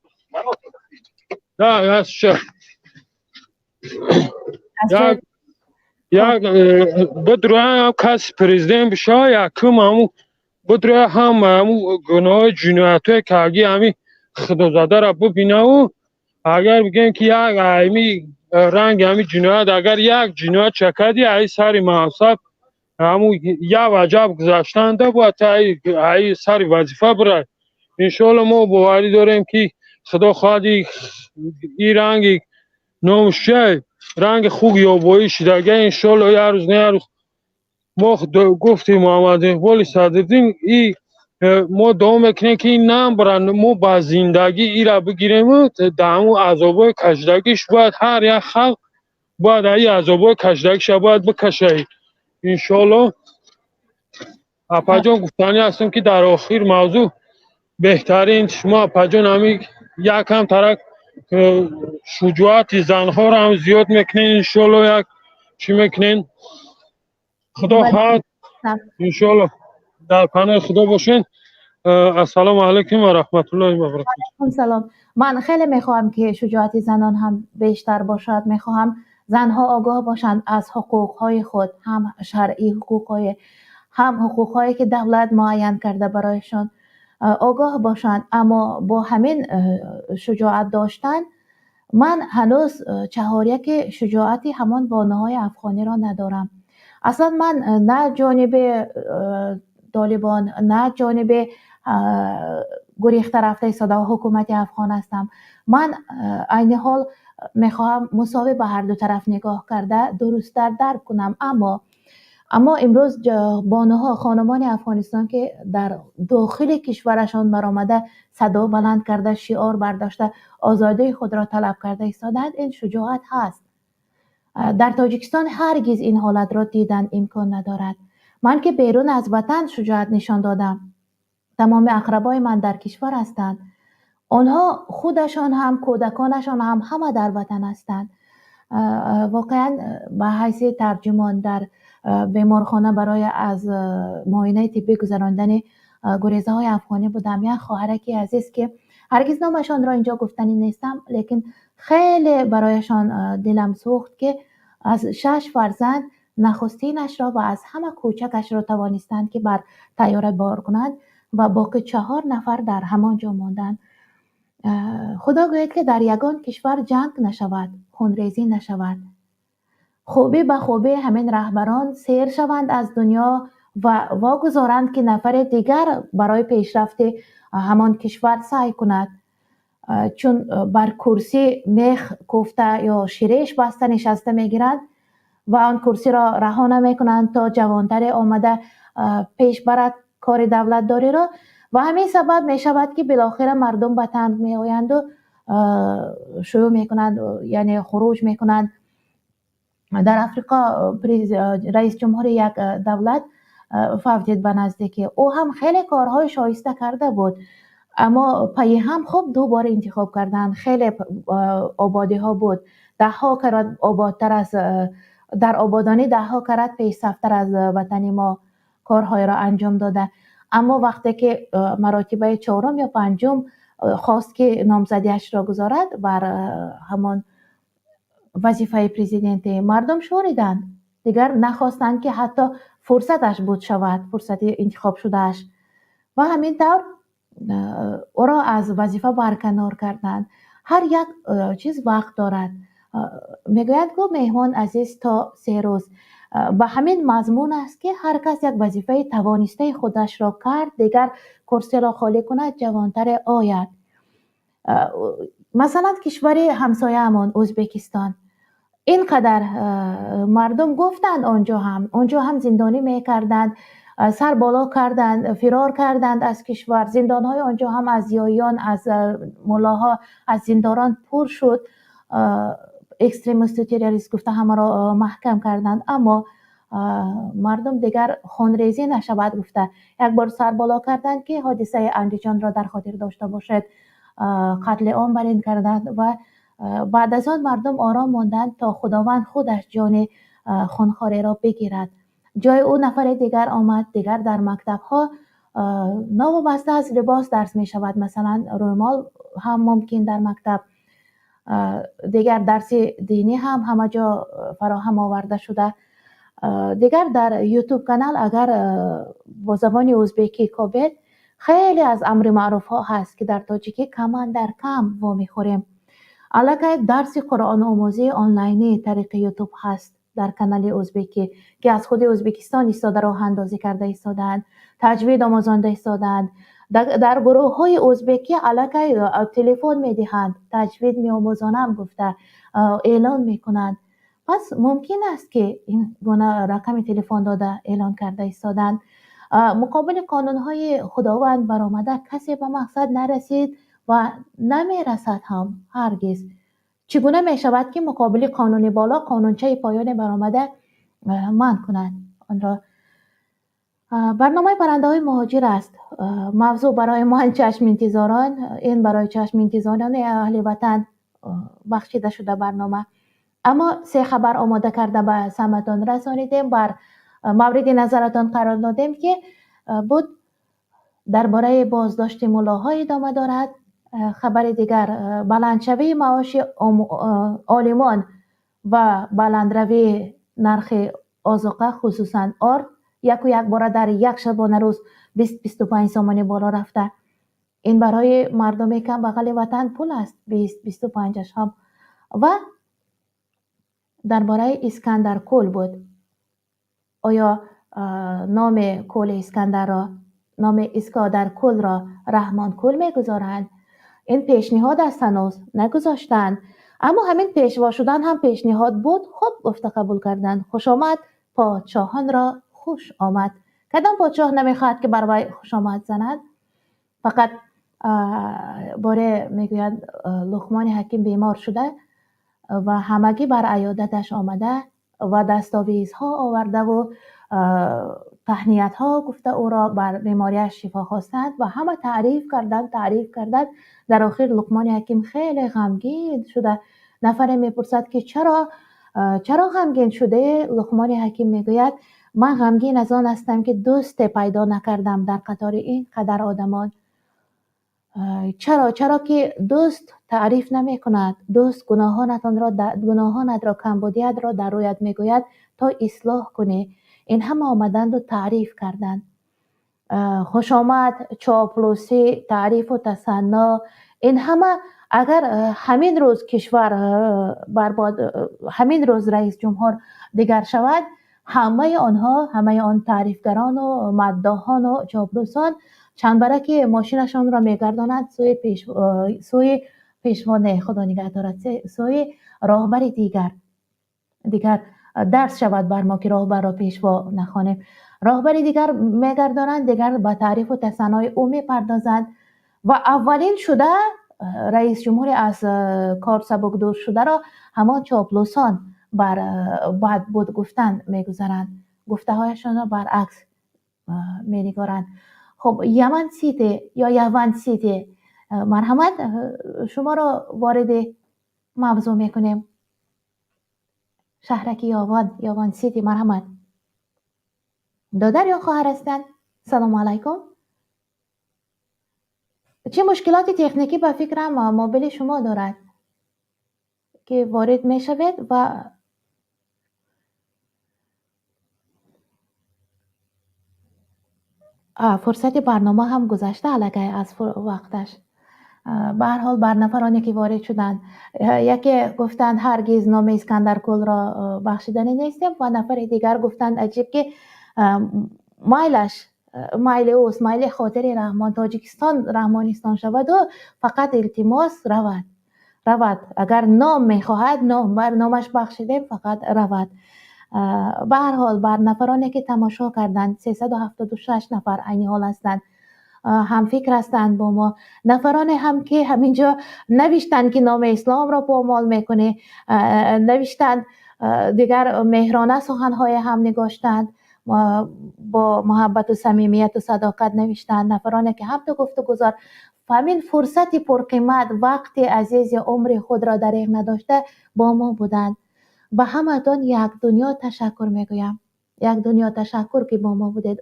да, ясша як бидроян, каси президент бишава, якум ҳаму бидроя, ҳама ҳаму гуноҳои ҷиноятҳое карги ҳами худозадаро бибинаву, агар бигем, ки як ами ранги ҳами ҷиноят, агар як ҷиноят чакади, ай сари мансаб ҳаму як ваҷаб гузаштанда бояд ай сари вазифа бирай. Иншоалло, мо боварӣ дорем, ки худо хоҳад, и ранги номаш чия, ранги хуг ёбоӣ шидага, иншоалло, як рӯз не як рӯз. Мо гуфтем Муҳаммад Иқболи Садриддин, и мо дуо мекунем, ки ин намбаранд, мо ба зиндагӣ ира бигирему дар ҳамун азобҳои кашидагиш бояд ҳар як халқ бояд ин азобҳои кашидагиша бояд бикашад, иншоалло. Апаҷон, гуфтанӣ ҳастам, ки дар охир мавзӯъ беҳтарин шумо, апаҷон, ҳамин якам тарак шуҷоати занҳоро ҳам зиёд мекунен, иншоалло, як чӣ мекунен, худо хоҳад, иншоалло. Дар паноҳи худо бошен. Ассалому алайкум ва раҳматуллоҳи ва баракатуҳ. Салом. Ман хеле мехоҳам, ки шуҷоати занон ҳам бештар бошад. Мехоҳам занҳо огоҳ бошанд аз ҳуқуқҳои худ, ҳам шаръӣ ҳуқуқҳое, ҳам ҳуқуқҳое, ки давлат муайян карда барояшон, огоҳ бошанд. Аммо бо ҳамин шуҷоат доштан ман ҳанӯз чаҳоряки шуҷоати ҳамон бонуҳои афғониро надорам. Аслан ман на ҷониби Толибон, на ҷониби гурехта рафта истода ҳукумати афғон ҳастам. Ман айни ҳол мехоҳам мусовӣ ба ҳарду тараф нигоҳ карда, дурусттар дарк кунам. Аммо имрӯз бонуҳо, хонумони Афғонистон, ки дар дохили кишварашон баромада, садо баланд карда, шиор бардошта, озодии худро талаб карда истодаанд, ин шуҷоат ҳаст. Дар Тоҷикистон ҳаргиз ин ҳолатро дидан имкон надорад. Ман ки берун аз ватан шуҷоат нишон додам, тамоми ақрабои ман дар кишвар ҳастанд. Онҳо худашон ҳам, кӯдаконашон ҳам, ҳама дар ватан ҳастанд. Воқеан, ба ҳайси тарҷумон дар Беморхона барои аз муоинаи тиббӣ гузарондани гурезаҳои афғонӣ будам. Як хоҳараки азиз, ки ҳаргиз номашонро инҷо гуфтанӣ нестам, лекин хеле барояшон дилам сӯхт, ки аз шаш фарзанд нахустинашро ва аз ҳама кӯчакашро тавонистанд, ки бар тайёра бор кунанд ва боқӣ чаҳор нафар дар ҳамон ҷо монданд. Худо гӯяд, ки дар ягон кишвар ҷанг нашавад, хунрезӣ нашавад, хубӣ ба хубӣ ҳамин раҳбарон сер шаванд аз дунё ва вогузоранд, ки нафари дигар барои пешрафти ҳамон кишвар саъй кунад. Чун бар курсӣ мех кӯфта ё ширеш баста нишаста мегиранд ва он курсиро раҳо намекунанд, то ҷавонтаре омада пеш барад кори давлатдориро. Ва ҳамин сабаб мешавад, ки билохира мардум ба танг меоянду шурӯъ мекунанд, яъне хуруҷ мекунанд. Дар Африқо раис ҷумҳури як давлат фавтид ба наздикӣ. Ӯ ҳам хеле корҳои шоиста карда буд, аммо пайи ҳам хуб ду бор интихоб карданд. Хеле ободиҳо буд, даҳҳо карат ободтар аз, дар ободонӣ даҳҳо карат пешсафтар аз ватани мо корҳоеро анҷом дода. Аммо вақте ки маротибаи чорум ё панҷум хост, ки номзадиашро гузорад бар ҳамон вазифаи президентӣ, мардум шӯриданд, дигар нахостанд, ки ҳатто фурсаташ буд шавад, фурсати интихоб шудааш. Ва ҳамин тавр ӯро аз вазифа барканор карданд. Ҳар як чиз вақт дорад. Мегӯянд ку, меҳмон азиз то 3 рӯз. Ба ҳамин мазмун аст, ки ҳар кас як вазифаи тавонистаи худашро кард, дигар курсиро холӣ кунад, ҷавонтаре ояд. Масалан, кишвари ҳамсояамон Ӯзбекистон, ин қадар мардум гуфтанд, онҷо ҳам зиндонӣ мекарданд, сар боло карданд, фирор карданд аз кишвар. Зиндонҳои онҷо ҳам аз зиёиён, аз муллоҳо, аз зиндорон пур шуд. Экстремисту террорист гуфта ҳамаро маҳкам карданд. Аммо мардум дигар хунрезӣ нашавад гуфта, як бор сар боло карданд, ки ҳодисаи Андиҷонро дар хотир дошта бошед, қатли ом бар ин карданд ва баъд аз он мардум ором монданд, то Худованд худаш ҷони хунхореро бигирад. Ҷои ӯ нафари дигар омад. Дигар дар мактабҳо новобаста аз либос дарс мешавад, масалан, рӯймол ҳам мумкин дар мактаб. Дигар дарси динӣ ҳам ҳама ҷо фароҳам оварда шуда. Дигар дар Ютуб канал агар бо забони ӯзбекӣ кобед, хеле аз амри маъруфҳо ҳаст, ки дар тоҷикӣ камандар кам вомехӯрем. Аллакай дарси қуръономӯзии онлайнӣ тариқи Ютуб ҳаст дар канали ӯзбекӣ, ки аз худи Ӯзбекистон истода роҳандозӣ карда истодаанд, таҷвид омӯзонда истодаанд. Дар гурӯҳҳои ӯзбекӣ аллакай телефон медиҳанд, таҷвид меомӯзонам гуфта эълон мекунанд. Пас мумкин аст, ки ин гуна рақами телефон дода эълон карда истодаанд. Муқобили қонунҳои Худованд баромада касе ба мақсад нарасид ва намерасад ҳам ҳаргиз. Чӣ гуна мешавад, ки муқобили қонуни боло қонунчаи поёне баромада манъ кунад онро? Барномаи паррандаҳои муҳоҷир аст. Мавзӯъ барои ман чашминтизорон, ин барои чашминтизорони аҳли ватан бахшида шуда барнома. Аммо се хабар омода карда ба самъатон расонидем, бар мавриди назаратон қарор додем, ки буд дар бораи боздошти муллоҳо идома дорад. Хабари дигар, баландшавии маоши олимон ва баландравии нархи озуқа, хусусан орд, яку якбора дар як шабонарӯз 20-25 сомонӣ боло рафта. Ин барои мардуми камбағали ватан пул аст, 20-25-аш ҳам. Ва дар бораи Искандаркӯл буд. Оё номи кӯли Искандарро, номи Искодаркӯлро Раҳмонкӯл мегузоранд? Ин пешниҳод аст, ҳанӯз нагузоштанд, аммо ҳамин пешво шудан ҳам пешниҳод буд. Хуб гуфта қабул карданд. Хушомад подшоҳонро хуш омад. Кадом подшоҳ намехоҳад, ки бар вай хушомад занад? Фақат боре мегӯянд, Луқмони ҳаким бемор шуда ва ҳамагӣ бар аёдаташ омада ва дастовизҳо овардаву таҳниятҳо гуфта, ӯро бар бемориаш шифо хостанд ва ҳама таъриф карданд, таъриф карданд. Дар охир Луқмони ҳаким хеле ғамгин шуда, нафаре мепурсад, ки чаро Чаро ғамгин шуде? Луқмони Ҳаким мегӯяд: ман ғамгин аз он ҳастам, ки дӯсте пайдо накардам дар қатори ин қадар одамон. Чаро? Чаро ки дӯст таъриф намекунад, дӯст гуноҳонатро, камбудиятро дар рӯят мегӯяд, то ислоҳ кунӣ. Ин ҳама омаданду таъриф карданд. Хушомад, чоплусӣ, таърифу тасанно, ин ҳама агар ҳамин рӯз кишвар барбод, ҳамин рӯз раис ҷумҳур дигар шавад, ҳамаи онҳо, ҳамаи он таърифгарону маддоҳону чоплусон чандбараки мошинашонро мегардонанд сӯи пешво, не, худо нигаҳ дорад, сӯи роҳбари дигар. Дигар дарс шавад бар мо, ки роҳбарро пешво нахонем. Роҳбари дигар мегардонанд, дигар ба таърифу тасаннои ӯ мепардозанд ва аввалин шуда раис ҷумҳури аз кор сабукдӯш шударо ҳамон чоплусон бар бад буд гуфтан мегузаранд, гуфтаҳояшонро баръакс менигоранд. Хуб, Яман Сити ё Яван Сити, марҳамат, шуморо вориди мавзӯъ мекунем. Шаҳраки Яван, Яван Сити, марҳамат. Додар ё хоҳар ҳастанд? Салому алайкум. Чӣ мушкилоти техникӣ ба фикрам мобили шумо дорад, ки ворид мешавед ва фурсати барнома ҳам гузашта аллакай аз вақташ. Ба ҳар ҳол, бар нафароне ки ворид шуданд, яке гуфтанд, ҳаргиз номи Искандаркулро бахшиданӣ нестем, ва нафари дигар гуфтанд, аҷиб ки майлаш, майли ӯст, майли хотири Раҳмон, Тоҷикистон Раҳмонистон шаваду фақат илтимос равад, равад. Агар ном мехоҳад, ном бар номаш бахшидем, фақат равад. Ба ҳар ҳол, бар нафароне ки тамошо карданд, 376 нафар айни ҳол ҳастанд, ҳамфикр ҳастанд бо мо. Нафароне ҳам ки ҳаминҷо навиштанд, ки номи исломро помол мекунӣ, навиштанд, дигар меҳрона суханҳое ҳам нигоштанд, бо муҳаббату самимияту садоқат навиштанд. Нафароне ки ҳам ту гуфтугузор ҳамин фурсати пурқимат, вақти азизи умри худро дареғ надошта бо мо буданд. Ба ҳаматон як дунё ташаккур мегӯям. Як дунё ташаккур, ки бо мо будед.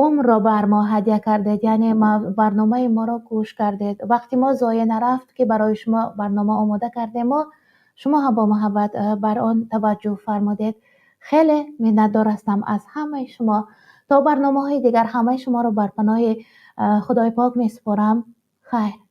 Умрро бар мо ҳадя кардед, яъне барномаи моро гӯш кардед. Вақти мо зоеъ нарафт, ки барои шумо барнома омода кардем, мо шумо ҳам бо муҳаббат бар он таваҷҷӯҳ фармудед. Хеле миннатдор ҳастам аз ҳамаи шумо. То барномаҳои дигар ҳамаи шуморо бар паноҳи Худои пок месупорам. Хайр.